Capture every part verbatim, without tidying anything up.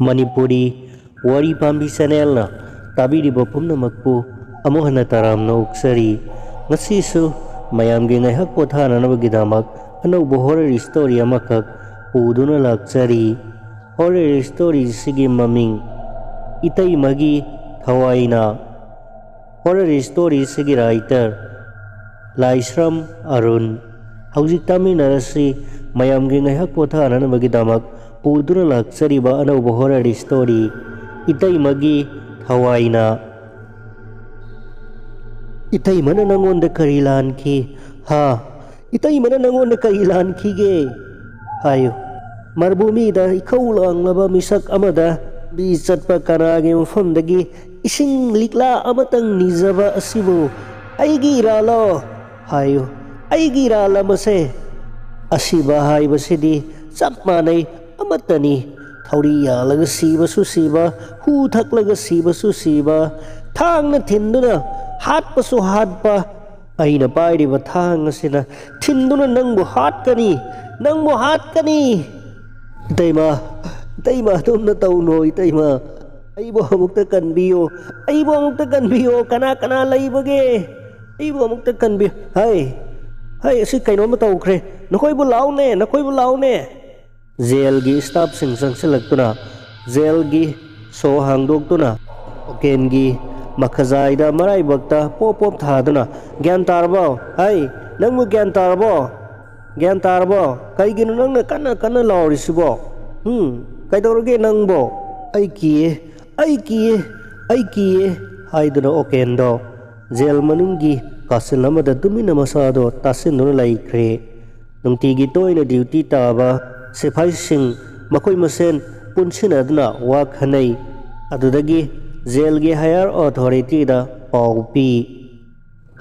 ꯃꯅꯤꯄꯨꯔꯤ ꯋꯥꯔꯤ ꯄꯥꯝꯕꯤ ꯆꯦꯅꯦꯜꯅ ꯇꯥꯕꯤꯔꯤꯕ ꯄꯨꯝꯅꯃꯛꯄꯨ ꯑꯃꯨꯛ ꯍꯟꯅ ꯇꯔꯥꯝꯅ ꯑꯣꯛꯆꯔꯤ꯫ ꯉꯁꯤꯁꯨ ꯃꯌꯥꯝꯒꯤ ꯉꯥꯏꯍꯥꯛ ꯄꯣꯊꯥꯅꯅꯕꯒꯤꯗꯃꯛ ꯑꯅꯧꯕ ꯍꯣꯔꯔ ꯁ꯭ꯇꯣꯔꯤ ꯑꯃꯈꯛ ꯄꯨꯗꯨꯅ ꯂꯥꯛꯆꯔꯤ꯫ ꯍꯣꯔꯔ ꯁ꯭ꯇꯣꯔꯤꯁꯤꯒꯤ ꯃꯃꯤꯡ ꯏꯇꯩꯃꯒꯤ ꯊꯋꯥꯏꯅ꯫ ꯍꯣꯔꯔ ꯁ꯭ꯇꯣꯔꯤꯁꯤꯒꯤ ꯔꯥꯏꯇꯔ ꯂꯥꯏꯁ꯭ꯔꯝ ꯑꯔꯨꯟ꯫ ꯍꯧꯖꯤꯛ ꯇꯥꯃꯤꯟꯅꯔꯁꯤ ꯃꯌꯥꯝꯒꯤ ꯉꯥꯏꯍꯥꯛ ꯄꯣꯊꯥꯅꯅꯕꯒꯤꯗꯃꯛ ꯄꯨꯗꯨꯅ ꯂꯥꯛꯆꯔꯤꯕ ꯑꯅꯧꯕ ꯍꯣꯔꯔ ꯁ꯭ꯇꯣꯔꯤ ꯏꯇꯩꯃꯒꯤ ꯊꯋꯥꯏꯅ꯫ ꯏꯇꯩꯃꯅ ꯅꯪꯉꯣꯟꯗ ꯀꯔꯤ ꯂꯥꯟꯈꯤ? ꯍꯥ? ꯏꯇꯩꯃꯅ ꯅꯪꯉꯣꯟꯗ ꯀꯔꯤ ꯂꯥꯟꯈꯤꯒꯦ? ꯍꯥꯏꯌꯨ꯫ ꯃꯔꯚꯨꯃꯤꯗ ꯏꯈꯧ ꯂꯥꯡꯂꯕ ꯃꯤꯁꯛ ꯑꯃꯗ ꯂꯝꯕꯤ ꯆꯠꯄ ꯀꯅꯥꯒꯤ ꯃꯐꯝꯗꯒꯤ ꯏꯁꯤꯡ ꯂꯤꯛꯂꯥ ꯑꯃꯇꯪ ꯅꯤꯖꯕ ꯑꯁꯤꯕꯨ ꯑꯩꯒꯤ ꯏꯔꯥꯜꯂꯣ? ꯍꯥꯏꯌꯨ꯫ ꯑꯩꯒꯤ ꯏꯔꯥꯜ ꯑꯃꯁꯦ꯫ ꯑꯁꯤꯕ ꯍꯥꯏꯕꯁꯤꯗꯤ ꯆꯞ ꯃꯥꯟꯅꯩ, ꯑꯃꯠꯇꯅꯤ꯫ ꯊꯧꯔꯤ ꯌꯥꯜꯂꯒ ꯁꯤꯕꯁꯨ ꯁꯤꯕ, ꯍꯨ ꯊꯛꯂꯒ ꯁꯤꯕꯁꯨ ꯁꯤꯕ, ꯊꯥꯡꯅ ꯊꯤꯟꯗꯨꯅ ꯍꯥꯠꯄꯁꯨ ꯍꯥꯠꯄ꯫ ꯑꯩꯅ ꯄꯥꯏꯔꯤꯕ ꯊꯥꯡ ꯑꯁꯤꯅ ꯊꯤꯟꯗꯨꯅ ꯅꯪꯕꯨ ꯍꯥꯠꯀꯅꯤ, ꯅꯪꯕꯨ ꯍꯥꯠꯀꯅꯤ꯫ ꯏꯇꯩꯃ, ꯏꯇꯩꯃ, ꯑꯗꯨꯝꯅ ꯇꯧꯅꯣ, ꯏꯇꯩꯃ꯫ ꯑꯩꯕꯨ ꯑꯃꯨꯛꯇ ꯀꯟꯕꯤꯌꯣ, ꯑꯩꯕꯨ ꯑꯃꯨꯛꯇ ꯀꯟꯕꯤꯌꯣ꯫ ꯀꯅꯥ ꯀꯅꯥ ꯂꯩꯕꯒꯦ? ꯑꯩꯕꯨ ꯑꯃꯨꯛꯇ ꯀꯟꯕꯤꯌꯨ꯫ ꯍꯩ, ꯍꯩ, ꯑꯁꯤ ꯀꯩꯅꯣꯝꯃ ꯇꯧꯈ꯭ꯔꯦ꯫ ꯅꯈꯣꯏꯕꯨ ꯂꯥꯎꯅꯦ, ꯅꯈꯣꯏꯕꯨ ꯂꯥꯎꯅꯦ꯫ ꯖꯦꯜꯒꯤ ꯁ꯭ꯇꯥꯐꯁꯤꯡ ꯆꯪꯁꯤꯜꯂꯛꯇꯨꯅ ꯖꯦꯜꯒꯤ ꯁꯣ ꯍꯥꯡꯗꯣꯛꯇꯨꯅ ꯑꯣꯀꯦꯟꯒꯤ ꯃꯈꯖꯥꯏꯗ ꯃꯔꯥꯏꯕꯛꯇ ꯄꯣꯞ ꯄꯣꯞ ꯊꯥꯗꯨꯅ, "ꯒ꯭ꯌꯥꯟ ꯇꯥꯔꯕꯣ? ꯍꯩ, ꯅꯪꯕꯨ ꯒ꯭ꯌꯥꯟ ꯇꯥꯔꯕꯣ? ꯒ꯭ꯌꯥꯟ ꯇꯥꯔꯕꯣ? ꯀꯩꯒꯤꯅꯣ ꯅꯪꯅ ꯀꯟꯅ ꯀꯟꯅ ꯂꯥꯎꯔꯤꯁꯤꯕꯣ? ꯍꯨꯝ? ꯀꯩꯗꯧꯔꯒꯦ ꯅꯪꯕꯣ?" "ꯑꯩ ꯀꯤꯌꯦ, ꯑꯩ ꯀꯤꯌꯦ, ꯑꯩ ꯀꯤꯌꯦ," ꯍꯥꯏꯗꯨꯅ ꯑꯣꯀꯦꯟꯗꯣ ꯖꯦꯜ ꯃꯅꯨꯡꯒꯤ ꯀꯥꯆꯤꯟ ꯑꯃꯗ ꯇꯨꯃꯤꯟꯅ ꯃꯁꯥꯗꯣ ꯇꯥꯁꯤꯟꯗꯨꯅ ꯂꯩꯈ꯭ꯔꯦ꯫ ꯅꯨꯡꯇꯤꯒꯤ ꯇꯣꯏꯅ ꯗ꯭ꯌꯨꯇꯤ ꯇꯥꯕ ꯁꯤꯐꯥꯏꯁꯤꯡ ꯃꯈꯣꯏ ꯃꯁꯦꯟ ꯄꯨꯟꯁꯤꯟꯅꯗꯨꯅ ꯋꯥ ꯈꯟꯅꯩ꯫ ꯑꯗꯨꯗꯒꯤ ꯖꯦꯜꯒꯤ ꯍꯥꯌꯔ ꯑꯣꯊꯣꯔꯤꯇꯤꯗ ꯄꯥꯎ ꯄꯤ꯫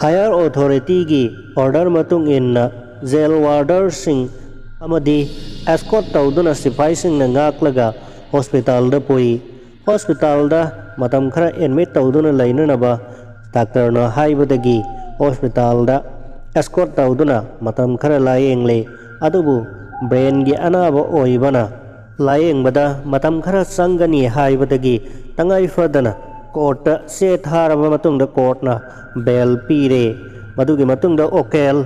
ꯍꯥꯌꯔ ꯑꯣꯊꯣꯔꯤꯇꯤꯒꯤ ꯑꯣꯔꯗꯔ ꯃꯇꯨꯡ ꯏꯟꯅ ꯖꯦꯜ ꯋꯥꯔꯗꯔꯁꯤꯡ ꯑꯃꯗꯤ ꯑꯦꯁꯀꯣꯔꯠ ꯇꯧꯗꯨꯅ ꯁꯤꯐꯥꯏꯁꯤꯡꯅ ꯉꯥꯛꯂꯒ ꯍꯣꯁꯄꯤꯇꯥꯜꯗ ꯄꯨꯏ꯫ ꯍꯣꯁꯄꯤꯇꯥꯜꯗ ꯃꯇꯝ ꯈꯔ ꯑꯦꯗꯃꯤꯠ ꯇꯧꯗꯨꯅ ꯂꯩꯅꯅꯕ ꯗꯥꯛꯇꯔꯅ ꯍꯥꯏꯕꯗꯒꯤ ꯍꯣꯁꯄꯤꯇꯥꯜꯗ ꯑꯦꯁꯀꯣꯔꯠ ꯇꯧꯗꯨꯅ ꯃꯇꯝ ꯈꯔ ꯂꯥꯌꯦꯡꯂꯦ꯫ ꯑꯗꯨꯕꯨ ꯕ꯭ꯔꯦꯟꯒꯤ ꯑꯅꯥꯕ ꯑꯣꯏꯕꯅ ꯂꯥꯌꯦꯡꯕꯗ ꯃꯇꯝ ꯈꯔ ꯆꯪꯒꯅꯤ ꯍꯥꯏꯕꯗꯒꯤ ꯇꯉꯥꯏ ꯐꯗꯅ ꯀꯣꯔꯠꯇ ꯆꯦ ꯊꯥꯔꯕ ꯃꯇꯨꯡꯗ ꯀꯣꯔꯠꯅ ꯕꯦꯜ ꯄꯤꯔꯦ꯫ ꯃꯗꯨꯒꯤ ꯃꯇꯨꯡꯗ ꯑꯣꯀꯦꯜ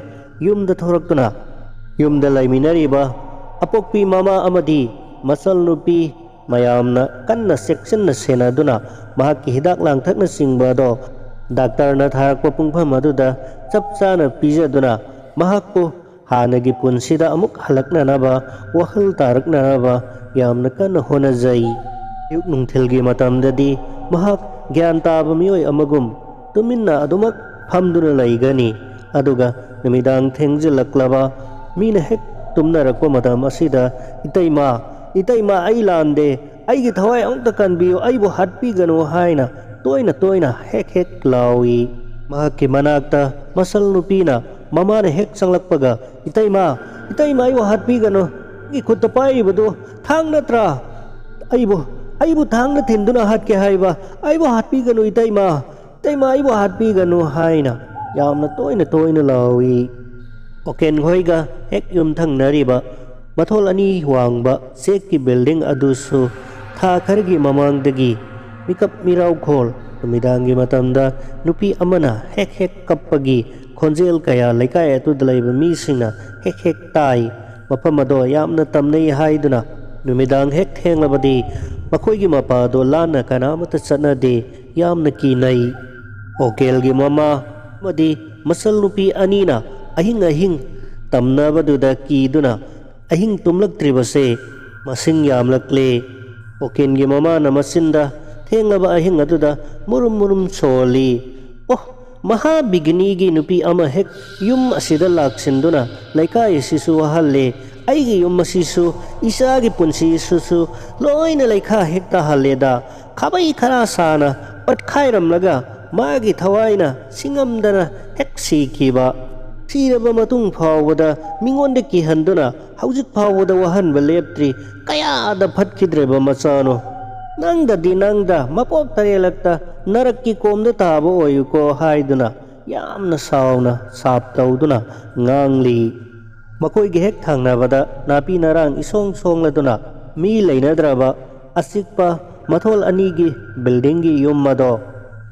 ꯌꯨꯝꯗ ꯊꯣꯔꯛꯇꯨꯅ ꯌꯨꯝꯗ ꯂꯩꯃꯤꯟꯅꯔꯤꯕ ꯑꯄꯣꯛꯄꯤ ꯃꯃꯥ ꯑꯃꯗꯤ ꯃꯆꯜ ꯅꯨꯄꯤ ꯃꯌꯥꯝꯅ ꯀꯟꯅ ꯆꯦꯛꯁꯤꯟꯅ ꯁꯦꯟꯅꯗꯨꯅ ꯃꯍꯥꯛꯀꯤ ꯍꯤꯗꯥꯛ ꯂꯥꯡꯊꯛꯅꯆꯤꯡꯕ ꯑꯗꯣ ꯗꯥꯛꯇꯔꯅ ꯊꯥꯔꯛꯄ ꯄꯨꯡꯐꯝ ꯑꯗꯨꯗ ꯆꯞ ꯆꯥꯅ ꯄꯤꯖꯗꯨꯅ ꯃꯍꯥꯛꯄꯨ ꯍꯥꯟꯅꯒꯤ ꯄꯨꯟꯁꯤꯗ ꯑꯃꯨꯛ ꯍꯜꯂꯛꯅꯅꯕ, ꯋꯥꯈꯜ ꯇꯥꯔꯛꯅꯅꯕ ꯌꯥꯝꯅ ꯀꯟꯅ ꯍꯣꯠꯅꯖꯩ꯫ ꯑꯌꯨꯛ ꯅꯨꯡꯊꯤꯜꯒꯤ ꯃꯇꯝꯗꯗꯤ ꯃꯍꯥꯛ ꯒ꯭ꯌꯥꯟ ꯇꯥꯕ ꯃꯤꯑꯣꯏ ꯑꯃꯒꯨꯝ ꯇꯨꯃꯤꯟꯅ ꯑꯗꯨꯃꯛ ꯐꯝꯗꯨꯅ ꯂꯩꯒꯅꯤ꯫ ꯑꯗꯨꯒ ꯅꯨꯃꯤꯗꯥꯡ ꯊꯦꯡꯖꯤꯜꯂꯛꯂꯕ, ꯃꯤꯅ ꯍꯦꯛ ꯇꯨꯝꯅꯔꯛꯄ ꯃꯇꯝ ꯑꯁꯤꯗ, "ꯏꯇꯩꯃ, ꯏꯇꯩꯃ, ꯑꯩ ꯂꯥꯟꯗꯦ, ꯑꯩꯒꯤ ꯊꯋꯥꯏ ꯑꯃꯨꯛꯇ ꯀꯟꯕꯤꯌꯨ, ꯑꯩꯕꯨ ꯍꯥꯠꯄꯤꯒꯅꯨ" ꯍꯥꯏꯅ ꯇꯣꯏꯅ ꯇꯣꯏꯅ ꯍꯦꯛ ꯍꯦꯛ ꯂꯥꯎꯏ꯫ ꯃꯍꯥꯛꯀꯤ ꯃꯅꯥꯛꯇ ꯃꯆꯜ ꯅꯨꯄꯤꯅ ꯃꯃꯥꯅ ꯍꯦꯛ ꯆꯪꯂꯛꯄꯒ, "ꯏꯇꯩꯃ, ꯏꯇꯩꯃ, ꯑꯩꯕꯨ ꯍꯥꯠꯄꯤꯒꯅꯨ, ꯑꯩꯒꯤ ꯈꯨꯠꯇ ꯄꯥꯏꯔꯤꯕꯗꯨ ꯊꯥꯡ ꯅꯠꯇ꯭ꯔꯥ? ꯑꯩꯕꯨ, ꯑꯩꯕꯨ ꯊꯥꯡꯅ ꯊꯤꯟꯗꯨꯅ ꯍꯥꯠꯀꯦ ꯍꯥꯏꯕ, ꯑꯩꯕꯨ ꯍꯥꯠꯄꯤꯒꯅꯨ ꯏꯇꯩꯃ, ꯏꯇꯩꯃ, ꯑꯩꯕꯨ ꯍꯥꯠꯄꯤꯒꯅꯨ" ꯍꯥꯏꯅ ꯌꯥꯝꯅ ꯇꯣꯏꯅ ꯇꯣꯏꯅ ꯂꯥꯎꯏ꯫ ꯑꯣꯀꯦꯟ ꯍꯣꯏꯒ ꯍꯦꯛ ꯌꯨꯝꯊꯪꯅꯔꯤꯕ ꯃꯊꯣꯜ ꯑꯅꯤ ꯋꯥꯡꯕ ꯆꯦꯛꯀꯤ ꯕꯤꯜꯗꯤꯡ ꯑꯗꯨꯁꯨ ꯊꯥ ꯈꯔꯒꯤ ꯃꯃꯥꯡꯗꯒꯤ ꯃꯤꯀꯞ ꯃꯤꯔꯥꯎꯈꯣꯜ ꯅꯨꯃꯤꯗꯥꯡꯒꯤ ꯃꯇꯝꯗ ꯅꯨꯄꯤ ꯑꯃꯅ ꯍꯦꯛ ꯍꯦꯛ ꯀꯞꯄꯒꯤ ꯈꯣꯟꯖꯦꯜ ꯀꯌꯥ ꯂꯩꯀꯥꯏ ꯑꯗꯨꯗ ꯂꯩꯕ ꯃꯤꯁꯤꯡꯅ ꯍꯦꯛ ꯍꯦꯛ ꯇꯥꯏ꯫ ꯃꯐꯝ ꯑꯗꯣ ꯌꯥꯝꯅ ꯇꯝꯅꯩ ꯍꯥꯏꯗꯨꯅ ꯅꯨꯃꯤꯗꯥꯡ ꯍꯦꯛ ꯊꯦꯡꯂꯕꯗꯤ ꯃꯈꯣꯏꯒꯤ ꯃꯄꯥꯗꯣ ꯂꯥꯟꯅ ꯀꯅꯥꯃꯠꯇ ꯆꯠꯅꯗꯦ, ꯌꯥꯝꯅ ꯀꯤꯅꯩ꯫ ꯑꯣꯀꯦꯜꯒꯤ ꯃꯃꯥ ꯑꯃꯗꯤ ꯃꯆꯜ ꯅꯨꯄꯤ ꯑꯅꯤꯅ ꯑꯍꯤꯡ ꯑꯍꯤꯡ ꯇꯝꯅꯕꯗꯨꯗ ꯀꯤꯗꯨꯅ ꯑꯍꯤꯡ ꯇꯨꯝꯂꯛꯇ꯭ꯔꯤꯕꯁꯦ ꯃꯁꯤꯡ ꯌꯥꯝꯂꯛꯂꯦ꯫ ꯑꯣꯀꯦꯟꯒꯤ ꯃꯃꯥꯅ ꯃꯆꯤꯟꯗ ꯊꯦꯡꯂꯕ ꯑꯍꯤꯡ ꯑꯗꯨꯗ ꯃꯨꯔꯨꯝ ꯃꯨꯔꯨꯝ ꯁꯣꯜꯂꯤ꯫ "ꯑꯣ, ꯃꯍꯥꯕꯤꯒꯤꯅꯤꯒꯤ ꯅꯨꯄꯤ ꯑꯃ ꯍꯦꯛ ꯌꯨꯝ ꯑꯁꯤꯗ ꯂꯥꯛꯁꯤꯟꯗꯨꯅ ꯂꯩꯀꯥꯏ ꯑꯁꯤꯁꯨ ꯋꯥꯍꯜꯂꯦ꯫ ꯑꯩꯒꯤ ꯌꯨꯝ ꯑꯁꯤꯁꯨ, ꯏꯆꯥꯒꯤ ꯄꯨꯟꯁꯤꯁꯤꯁꯨ ꯂꯣꯏꯅ ꯂꯩꯈꯥ ꯍꯦꯛ ꯇꯥꯍꯜꯂꯦꯗ꯫ ꯈꯥꯕꯩ ꯈꯔ ꯁꯥꯅ ꯄꯠꯈꯥꯏꯔꯝꯂꯒ ꯃꯥꯒꯤ ꯊꯋꯥꯏꯅ ꯁꯤꯡꯉꯝꯗꯅ ꯍꯦꯛ ꯁꯤꯈꯤꯕ꯫ ꯁꯤꯔꯕ ꯃꯇꯨꯡ ꯐꯥꯎꯕꯗ ꯃꯤꯉꯣꯟꯗ ꯀꯤꯍꯟꯗꯨꯅ ꯍꯧꯖꯤꯛ ꯐꯥꯎꯕꯗ ꯋꯥꯍꯟꯕ ꯂꯦꯞꯇ꯭ꯔꯤ꯫ ꯀꯌꯥꯗ ꯐꯠꯈꯤꯗ꯭ꯔꯦꯕ ꯃꯆꯥꯅꯣ꯫ ꯅꯪꯗꯗꯤ ꯅꯪꯗ, ꯃꯄꯣꯛ ꯇꯔꯦꯠꯂꯛꯇ ꯅꯔꯛꯀꯤ ꯀꯣꯝꯗ ꯇꯥꯕ ꯑꯣꯏꯌꯨꯀꯣ" ꯍꯥꯏꯗꯨꯅ ꯌꯥꯝꯅ ꯁꯥꯎꯅ ꯁꯥꯞ ꯇꯧꯗꯨꯅ ꯉꯥꯡꯂꯤ꯫ ꯃꯈꯣꯏꯒꯤ ꯍꯦꯛ ꯊꯪꯅꯕꯗ ꯅꯥꯄꯤ ꯅꯔꯥꯡ ꯏꯁꯣꯡ ꯁꯣꯡꯂꯗꯨꯅ ꯃꯤ ꯂꯩꯅꯗ꯭ꯔꯕ ꯑꯆꯤꯛꯄ ꯃꯊꯣꯜ ꯑꯅꯤꯒꯤ ꯕꯤꯜꯗꯤꯡꯒꯤ ꯌꯨꯝ ꯑꯗꯣ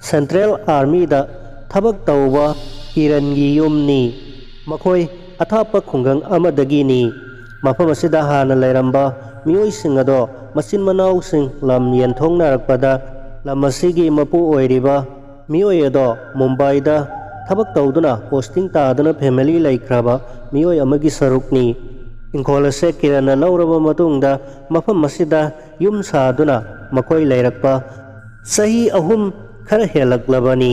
ꯁꯦꯟꯇ꯭ꯔꯦꯜ ꯑꯥꯔꯃꯤꯗ ꯊꯕꯛ ꯇꯧꯕ ꯀꯤꯔꯟꯒꯤ ꯌꯨꯝꯅꯤ꯫ ꯃꯈꯣꯏ ꯑꯊꯥꯞꯄ ꯈꯨꯡꯒꯪ ꯑꯃꯗꯒꯤꯅꯤ꯫ ꯃꯐꯝ ꯑꯁꯤꯗ ꯍꯥꯟꯅ ꯂꯩꯔꯝꯕ ꯃꯤꯑꯣꯏꯁꯤꯡ ꯑꯗꯣ ꯃꯆꯤꯟ ꯃꯅꯥꯎꯁꯤꯡ ꯂꯝ ꯌꯦꯟꯊꯣꯛꯅꯔꯛꯄꯗ ꯂꯝ ꯑꯁꯤꯒꯤ ꯃꯄꯨ ꯑꯣꯏꯔꯤꯕ ꯃꯤꯑꯣꯏ ꯑꯗꯣ ꯃꯨꯝꯕꯥꯏꯗ ꯊꯕꯛ ꯇꯧꯗꯨꯅ ꯄꯣꯁꯇꯤꯡ ꯇꯥꯗꯨꯅ ꯐꯦꯃꯤꯂꯤ ꯂꯩꯈ꯭ꯔꯕ ꯃꯤꯑꯣꯏ ꯑꯃꯒꯤ ꯁꯔꯨꯛꯅꯤ꯫ ꯏꯪꯈꯣꯜ ꯑꯁꯦ ꯀꯤꯔꯟꯅ ꯂꯧꯔꯕ ꯃꯇꯨꯡꯗ ꯃꯐꯝ ꯑꯁꯤꯗ ꯌꯨꯝ ꯁꯥꯗꯨꯅ ꯃꯈꯣꯏ ꯂꯩꯔꯛꯄ ꯆꯍꯤ ꯑꯍꯨꯝ ꯈꯔ ꯍꯦꯜꯂꯛꯂꯕꯅꯤ꯫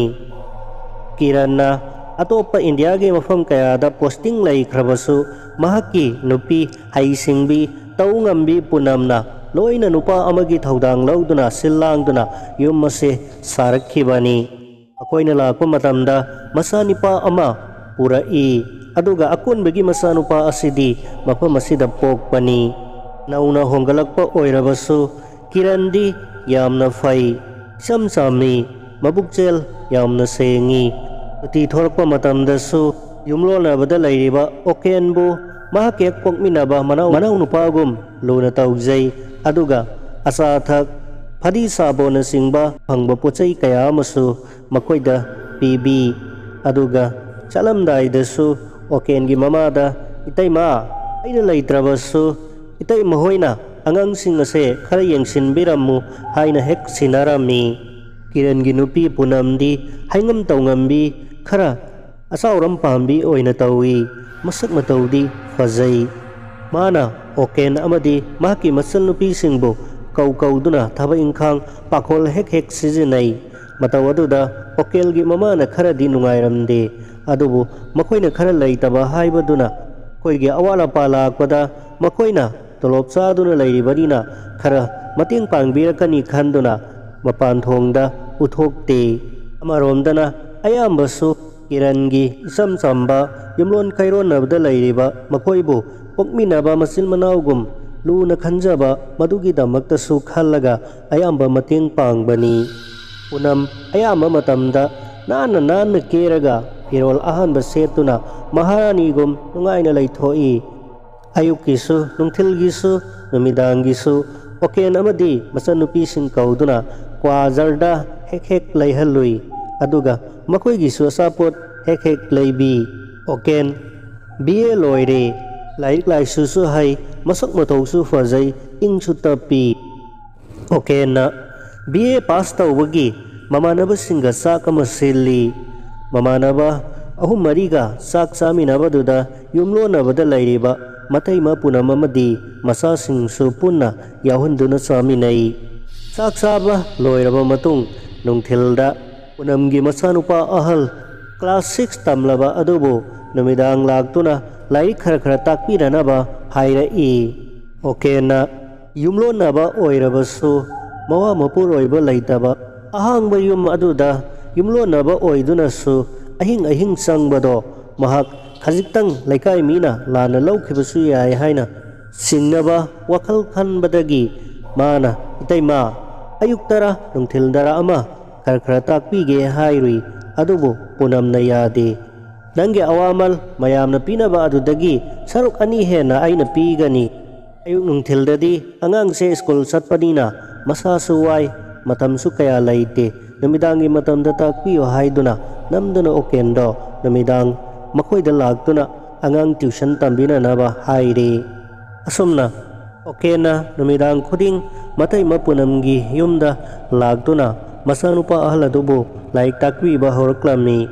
ꯀꯤꯔꯟꯅ ꯑꯇꯣꯞꯄ ꯏꯟꯗꯤꯌꯥꯒꯤ ꯃꯐꯝ ꯀꯌꯥꯗ ꯄꯣꯁꯇꯤꯡ ꯂꯩꯈ꯭ꯔꯕꯁꯨ, ꯃꯍꯥꯛꯀꯤ ꯅꯨꯄꯤ ꯍꯩꯁꯤꯡꯕꯤ, ꯇꯧ ꯉꯝꯕꯤ ꯄꯨꯅꯝꯅ ꯂꯣꯏꯅ ꯅꯨꯄꯥ ꯑꯃꯒꯤ ꯊꯧꯗꯥꯡ ꯂꯧꯗꯨꯅ ꯁꯤꯜ ꯂꯥꯡꯗꯨꯅ ꯌꯨꯝ ꯑꯁꯦ ꯁꯥꯔꯛꯈꯤꯕꯅꯤ꯫ ꯃꯈꯣꯏꯅ ꯂꯥꯛꯄ ꯃꯇꯝꯗ ꯃꯆꯥꯅꯤꯄꯥ ꯑꯃ ꯄꯨꯔꯛꯏ, ꯑꯗꯨꯒ ꯑꯀꯣꯟꯕꯒꯤ ꯃꯆꯥꯅꯨꯄꯥ ꯑꯁꯤꯗꯤ ꯃꯐꯝ ꯑꯁꯤꯗ ꯄꯣꯛꯄꯅꯤ꯫ ꯅꯧꯅ ꯍꯣꯡꯒꯠꯂꯛꯄ ꯑꯣꯏꯔꯕꯁꯨ ꯀꯤꯔꯟꯗꯤ ꯌꯥꯝꯅ ꯐꯩ, ꯏꯆꯝ ꯆꯝꯃꯤ, ꯃꯕꯨꯛꯆꯦꯜ ꯌꯥꯝꯅ ꯁꯦꯡꯉꯤ꯫ ꯁꯨꯇꯤ ꯊꯣꯔꯛꯄ ꯃꯇꯝꯗꯁꯨ ꯌꯨꯝꯂꯣꯟꯅꯕꯗ ꯂꯩꯔꯤꯕ ꯑꯣꯀꯦꯟꯕꯨ ꯃꯍꯥꯛꯀꯤ ꯍꯦꯛ ꯄꯣꯛꯃꯤꯟꯅꯕ ꯃꯅꯥꯎ ꯃꯅꯥꯎꯅꯨꯄꯥꯒꯨꯝ ꯂꯨꯅ ꯇꯧꯖꯩ, ꯑꯗꯨꯒ ꯑꯆꯥ ꯑꯊꯛ, ꯐꯗꯤ ꯁꯥꯕꯣꯟꯅꯆꯤꯡꯕ ꯐꯪꯕ ꯄꯣꯠꯆꯩ ꯀꯌꯥ ꯑꯃꯁꯨ ꯃꯈꯣꯏꯗ ꯄꯤꯕꯤ꯫ ꯑꯗꯨꯒ ꯆꯠꯂꯝꯗꯥꯏꯗꯁꯨ ꯑꯣꯀꯦꯟꯒꯤ ꯃꯃꯥꯗ, "ꯏꯇꯩꯃ, ꯑꯩꯅ ꯂꯩꯇ꯭ꯔꯕꯁꯨ ꯏꯇꯩꯃ ꯍꯣꯏꯅ ꯑꯉꯥꯡꯁꯤꯡ ꯑꯁꯦ ꯈꯔ ꯌꯦꯡꯁꯤꯟꯕꯤꯔꯝꯃꯨ" ꯍꯥꯏꯅ ꯍꯦꯛ ꯁꯤꯟꯅꯔꯝꯃꯤ꯫ ꯀꯤꯔꯟꯒꯤ ꯅꯨꯄꯤ ꯄꯨꯅꯝꯗꯤ ꯍꯩꯉꯝ ꯇꯧꯉꯝꯕꯤ, ꯈꯔ ꯑꯆꯥꯎꯔꯝ ꯄꯥꯝꯕꯤ ꯑꯣꯏꯅ ꯇꯧꯏ꯫ ꯃꯁꯛ ꯃꯇꯧꯗꯤ ꯐꯖꯩ꯫ ꯃꯥꯅ ꯑꯣꯀꯦꯟ ꯑꯃꯗꯤ ꯃꯍꯥꯛꯀꯤ ꯃꯆꯟꯅꯨꯄꯤꯁꯤꯡꯕꯨ ꯀꯧ ꯀꯧꯗꯨꯅ ꯊꯕꯛ ꯏꯪꯈꯥꯡ ꯄꯥꯈꯣꯜ ꯍꯦꯛ ꯍꯦꯛ ꯁꯤꯖꯤꯟꯅꯩ꯫ ꯃꯇꯧ ꯑꯗꯨꯗ ꯑꯣꯀꯦꯜꯒꯤ ꯃꯃꯥꯅ ꯈꯔꯗꯤ ꯅꯨꯡꯉꯥꯏꯔꯝꯗꯦ꯫ ꯑꯗꯨꯕꯨ ꯃꯈꯣꯏꯅ ꯈꯔ ꯂꯩꯇꯕ ꯍꯥꯏꯕꯗꯨꯅ ꯑꯩꯈꯣꯏꯒꯤ ꯑꯋꯥꯠ ꯑꯄꯥ ꯂꯥꯛꯄꯗ ꯃꯈꯣꯏꯅ ꯇꯣꯂꯣꯞ ꯆꯥꯗꯨꯅ ꯂꯩꯔꯤꯕꯅꯤꯅ ꯈꯔ ꯃꯇꯦꯡ ꯄꯥꯡꯕꯤꯔꯛꯀꯅꯤ ꯈꯟꯗꯨꯅ ꯃꯄꯥꯟ ꯊꯣꯡꯗ ꯎꯊꯣꯛꯇꯦ꯫ ꯑꯃꯔꯣꯝꯗꯅ ꯑꯌꯥꯝꯕꯁꯨ ꯀꯤꯔꯟꯒꯤ ꯏꯆꯝ ꯆꯝꯕ ꯌꯨꯝꯂꯣꯟ ꯀꯩꯔꯣꯟꯅꯕꯗ ꯂꯩꯔꯤꯕ ꯃꯈꯣꯏꯕꯨ ꯄꯣꯛꯃꯤꯟꯅꯕ ꯃꯆꯤꯟ ꯃꯅꯥꯎꯒꯨꯝ ꯂꯨꯅ ꯈꯟꯖꯕ ꯃꯗꯨꯒꯤꯗꯃꯛꯇꯁꯨ ꯈꯜꯂꯒ ꯑꯌꯥꯝꯕ ꯃꯇꯦꯡ ꯄꯥꯡꯕꯅꯤ꯫ ꯄꯨꯅꯝ ꯑꯌꯥꯝꯕ ꯃꯇꯝꯗ ꯅꯥꯟꯅ ꯅꯥꯟꯅ ꯀꯦꯔꯒ ꯐꯤꯔꯣꯜ ꯑꯍꯥꯟꯕ ꯁꯦꯠꯇꯨꯅ ꯃꯍꯥꯔꯥꯅꯤꯒꯨꯝ ꯅꯨꯡꯉꯥꯏꯅ ꯂꯩꯊꯣꯛꯏ꯫ ꯑꯌꯨꯛꯀꯤꯁꯨ, ꯅꯨꯡꯊꯤꯜꯒꯤꯁꯨ, ꯅꯨꯃꯤꯗꯥꯡꯒꯤꯁꯨ ꯑꯣꯀꯦꯟ ꯑꯃꯗꯤ ꯃꯆꯟꯅꯨꯄꯤꯁꯤꯡ ꯀꯧꯗꯨꯅ ꯀ꯭ꯋꯥ ꯖꯔꯗ ꯍꯦꯛ ꯍꯦꯛ ꯂꯩꯍꯜꯂꯨꯏ꯫ ꯑꯗꯨꯒ ꯃꯈꯣꯏꯒꯤꯁꯨ ꯑꯆꯥꯄꯣꯠ ꯍꯦꯛ ꯍꯦꯛ ꯂꯩꯕꯤ꯫ ꯑꯣꯀꯦꯟ ꯕꯤ ꯑꯦ ꯂꯣꯏꯔꯦ꯫ ꯂꯥꯏꯔꯤꯛ ꯂꯥꯏꯁꯨꯁꯨ ꯍꯩ, ꯃꯁꯛ ꯃꯇꯧꯁꯨ ꯐꯖꯩ, ꯏꯪꯁꯨ ꯇꯞꯄꯤ꯫ ꯑꯣꯀꯦꯟꯅ ꯕꯤ ꯑꯦ ꯄꯥꯁ ꯇꯧꯕꯒꯤ ꯃꯃꯥꯟꯅꯕꯁꯤꯡꯒ ꯆꯥꯛ ꯑꯃ ꯁꯤꯜꯂꯤ꯫ ꯃꯃꯥꯟꯅꯕ ꯑꯍꯨꯝ ꯃꯔꯤꯒ ꯆꯥꯛ ꯆꯥꯃꯤꯟꯅꯕꯗꯨꯗ ꯌꯨꯝꯂꯣꯟꯅꯕꯗ ꯂꯩꯔꯤꯕ ꯃꯇꯩꯃ ꯄꯨꯅꯝ ꯑꯃꯗꯤ ꯃꯆꯥꯁꯤꯡꯁꯨ ꯄꯨꯟꯅ ꯌꯥꯎꯍꯟꯗꯨꯅ ꯆꯥꯃꯤꯟꯅꯩ꯫ ꯆꯥꯛ ꯆꯥꯕ ꯂꯣꯏꯔꯕ ꯃꯇꯨꯡ ꯅꯨꯡꯊꯤꯜꯗ ꯄꯨꯅꯝꯒꯤ ꯃꯆꯥꯅꯨꯄꯥ ꯑꯍꯜ ꯀ꯭ꯂꯥꯁ ꯁꯤꯛꯁ ꯇꯝꯂꯕ ꯑꯗꯨꯕꯨ ꯅꯨꯃꯤꯗꯥꯡ ꯂꯥꯛꯇꯨꯅ ꯂꯥꯏꯔꯤꯛ ꯈꯔ ꯈꯔ ꯇꯥꯛꯄꯤꯅꯅꯕ ꯍꯥꯏꯔꯛꯏ꯫ ꯑꯣꯀꯦꯟꯅ ꯌꯨꯝꯂꯣꯟꯅꯕ ꯑꯣꯏꯔꯕꯁꯨ ꯃꯋꯥ ꯃꯄꯨꯔꯣꯏꯕ ꯂꯩꯇꯕ ꯑꯍꯥꯡꯕ ꯌꯨꯝ ꯑꯗꯨꯗ ꯌꯨꯝꯂꯣꯟꯅꯕ ꯑꯣꯏꯗꯨꯅꯁꯨ ꯑꯍꯤꯡ ꯑꯍꯤꯡ ꯆꯪꯕꯗꯣ ꯃꯍꯥꯛ ꯈꯖꯤꯛꯇꯪ ꯂꯩꯀꯥꯏ ꯃꯤꯅ ꯂꯥꯟꯅ ꯂꯧꯈꯤꯕꯁꯨ ꯌꯥꯏ ꯍꯥꯏꯅ ꯆꯤꯡꯅꯕ ꯋꯥꯈꯜ ꯈꯟꯕꯗꯒꯤ ꯃꯥꯅ, "ꯏꯇꯩꯃ, ꯑꯌꯨꯛꯇꯔ ꯅꯨꯡꯊꯤꯜꯗꯔ ꯑꯃ ꯈꯔ ꯈꯔ ꯇꯥꯛꯄꯤꯒꯦ" ꯍꯥꯏꯔꯨꯏ꯫ ꯑꯗꯨꯕꯨ ꯄꯨꯅꯝꯅ ꯌꯥꯗꯦ꯫ "ꯅꯪꯒꯤ ꯑꯋꯥꯃꯜ ꯃꯌꯥꯝꯅ ꯄꯤꯅꯕ ꯑꯗꯨꯗꯒꯤ ꯁꯔꯨꯛ ꯑꯅꯤ ꯍꯦꯟꯅ ꯑꯩꯅ ꯄꯤꯒꯅꯤ꯫ ꯑꯌꯨꯛ ꯅꯨꯡꯊꯤꯜꯗꯗꯤ ꯑꯉꯥꯡꯁꯦ ꯁ꯭ꯀꯨꯜ ꯆꯠꯄꯅꯤꯅ ꯃꯁꯥꯁꯨ ꯋꯥꯏ, ꯃꯇꯝꯁꯨ ꯀꯌꯥ ꯂꯩꯇꯦ꯫ ꯅꯨꯃꯤꯗꯥꯡꯒꯤ ꯃꯇꯝꯗ ꯇꯥꯛꯄꯤꯌꯨ" ꯍꯥꯏꯗꯨꯅ ꯅꯝꯗꯨꯅ ꯑꯣꯀꯦꯟꯗꯣ ꯅꯨꯃꯤꯗꯥꯡ ꯃꯈꯣꯏꯗ ꯂꯥꯛꯇꯨꯅ ꯑꯉꯥꯡ ꯇ꯭ꯌꯨꯁꯟ ꯇꯝꯕꯤꯅꯅꯕ ꯍꯥꯏꯔꯦ꯫ ꯑꯁꯨꯝꯅ ꯑꯣꯀꯦꯟꯅ ꯅꯨꯃꯤꯗꯥꯡ ꯈꯨꯗꯤꯡ ꯃꯇꯩꯃ ꯄꯨꯅꯝꯒꯤ ꯌꯨꯝꯗ ꯂꯥꯛꯇꯨꯅ ꯃꯆꯥꯅꯨꯄꯥ ꯑꯍꯜ ꯑꯗꯨꯕꯨ ꯂꯥꯏꯔꯤꯛ ꯇꯥꯛꯄꯤꯕ ꯍꯧꯔꯛꯂꯝꯃꯤ꯫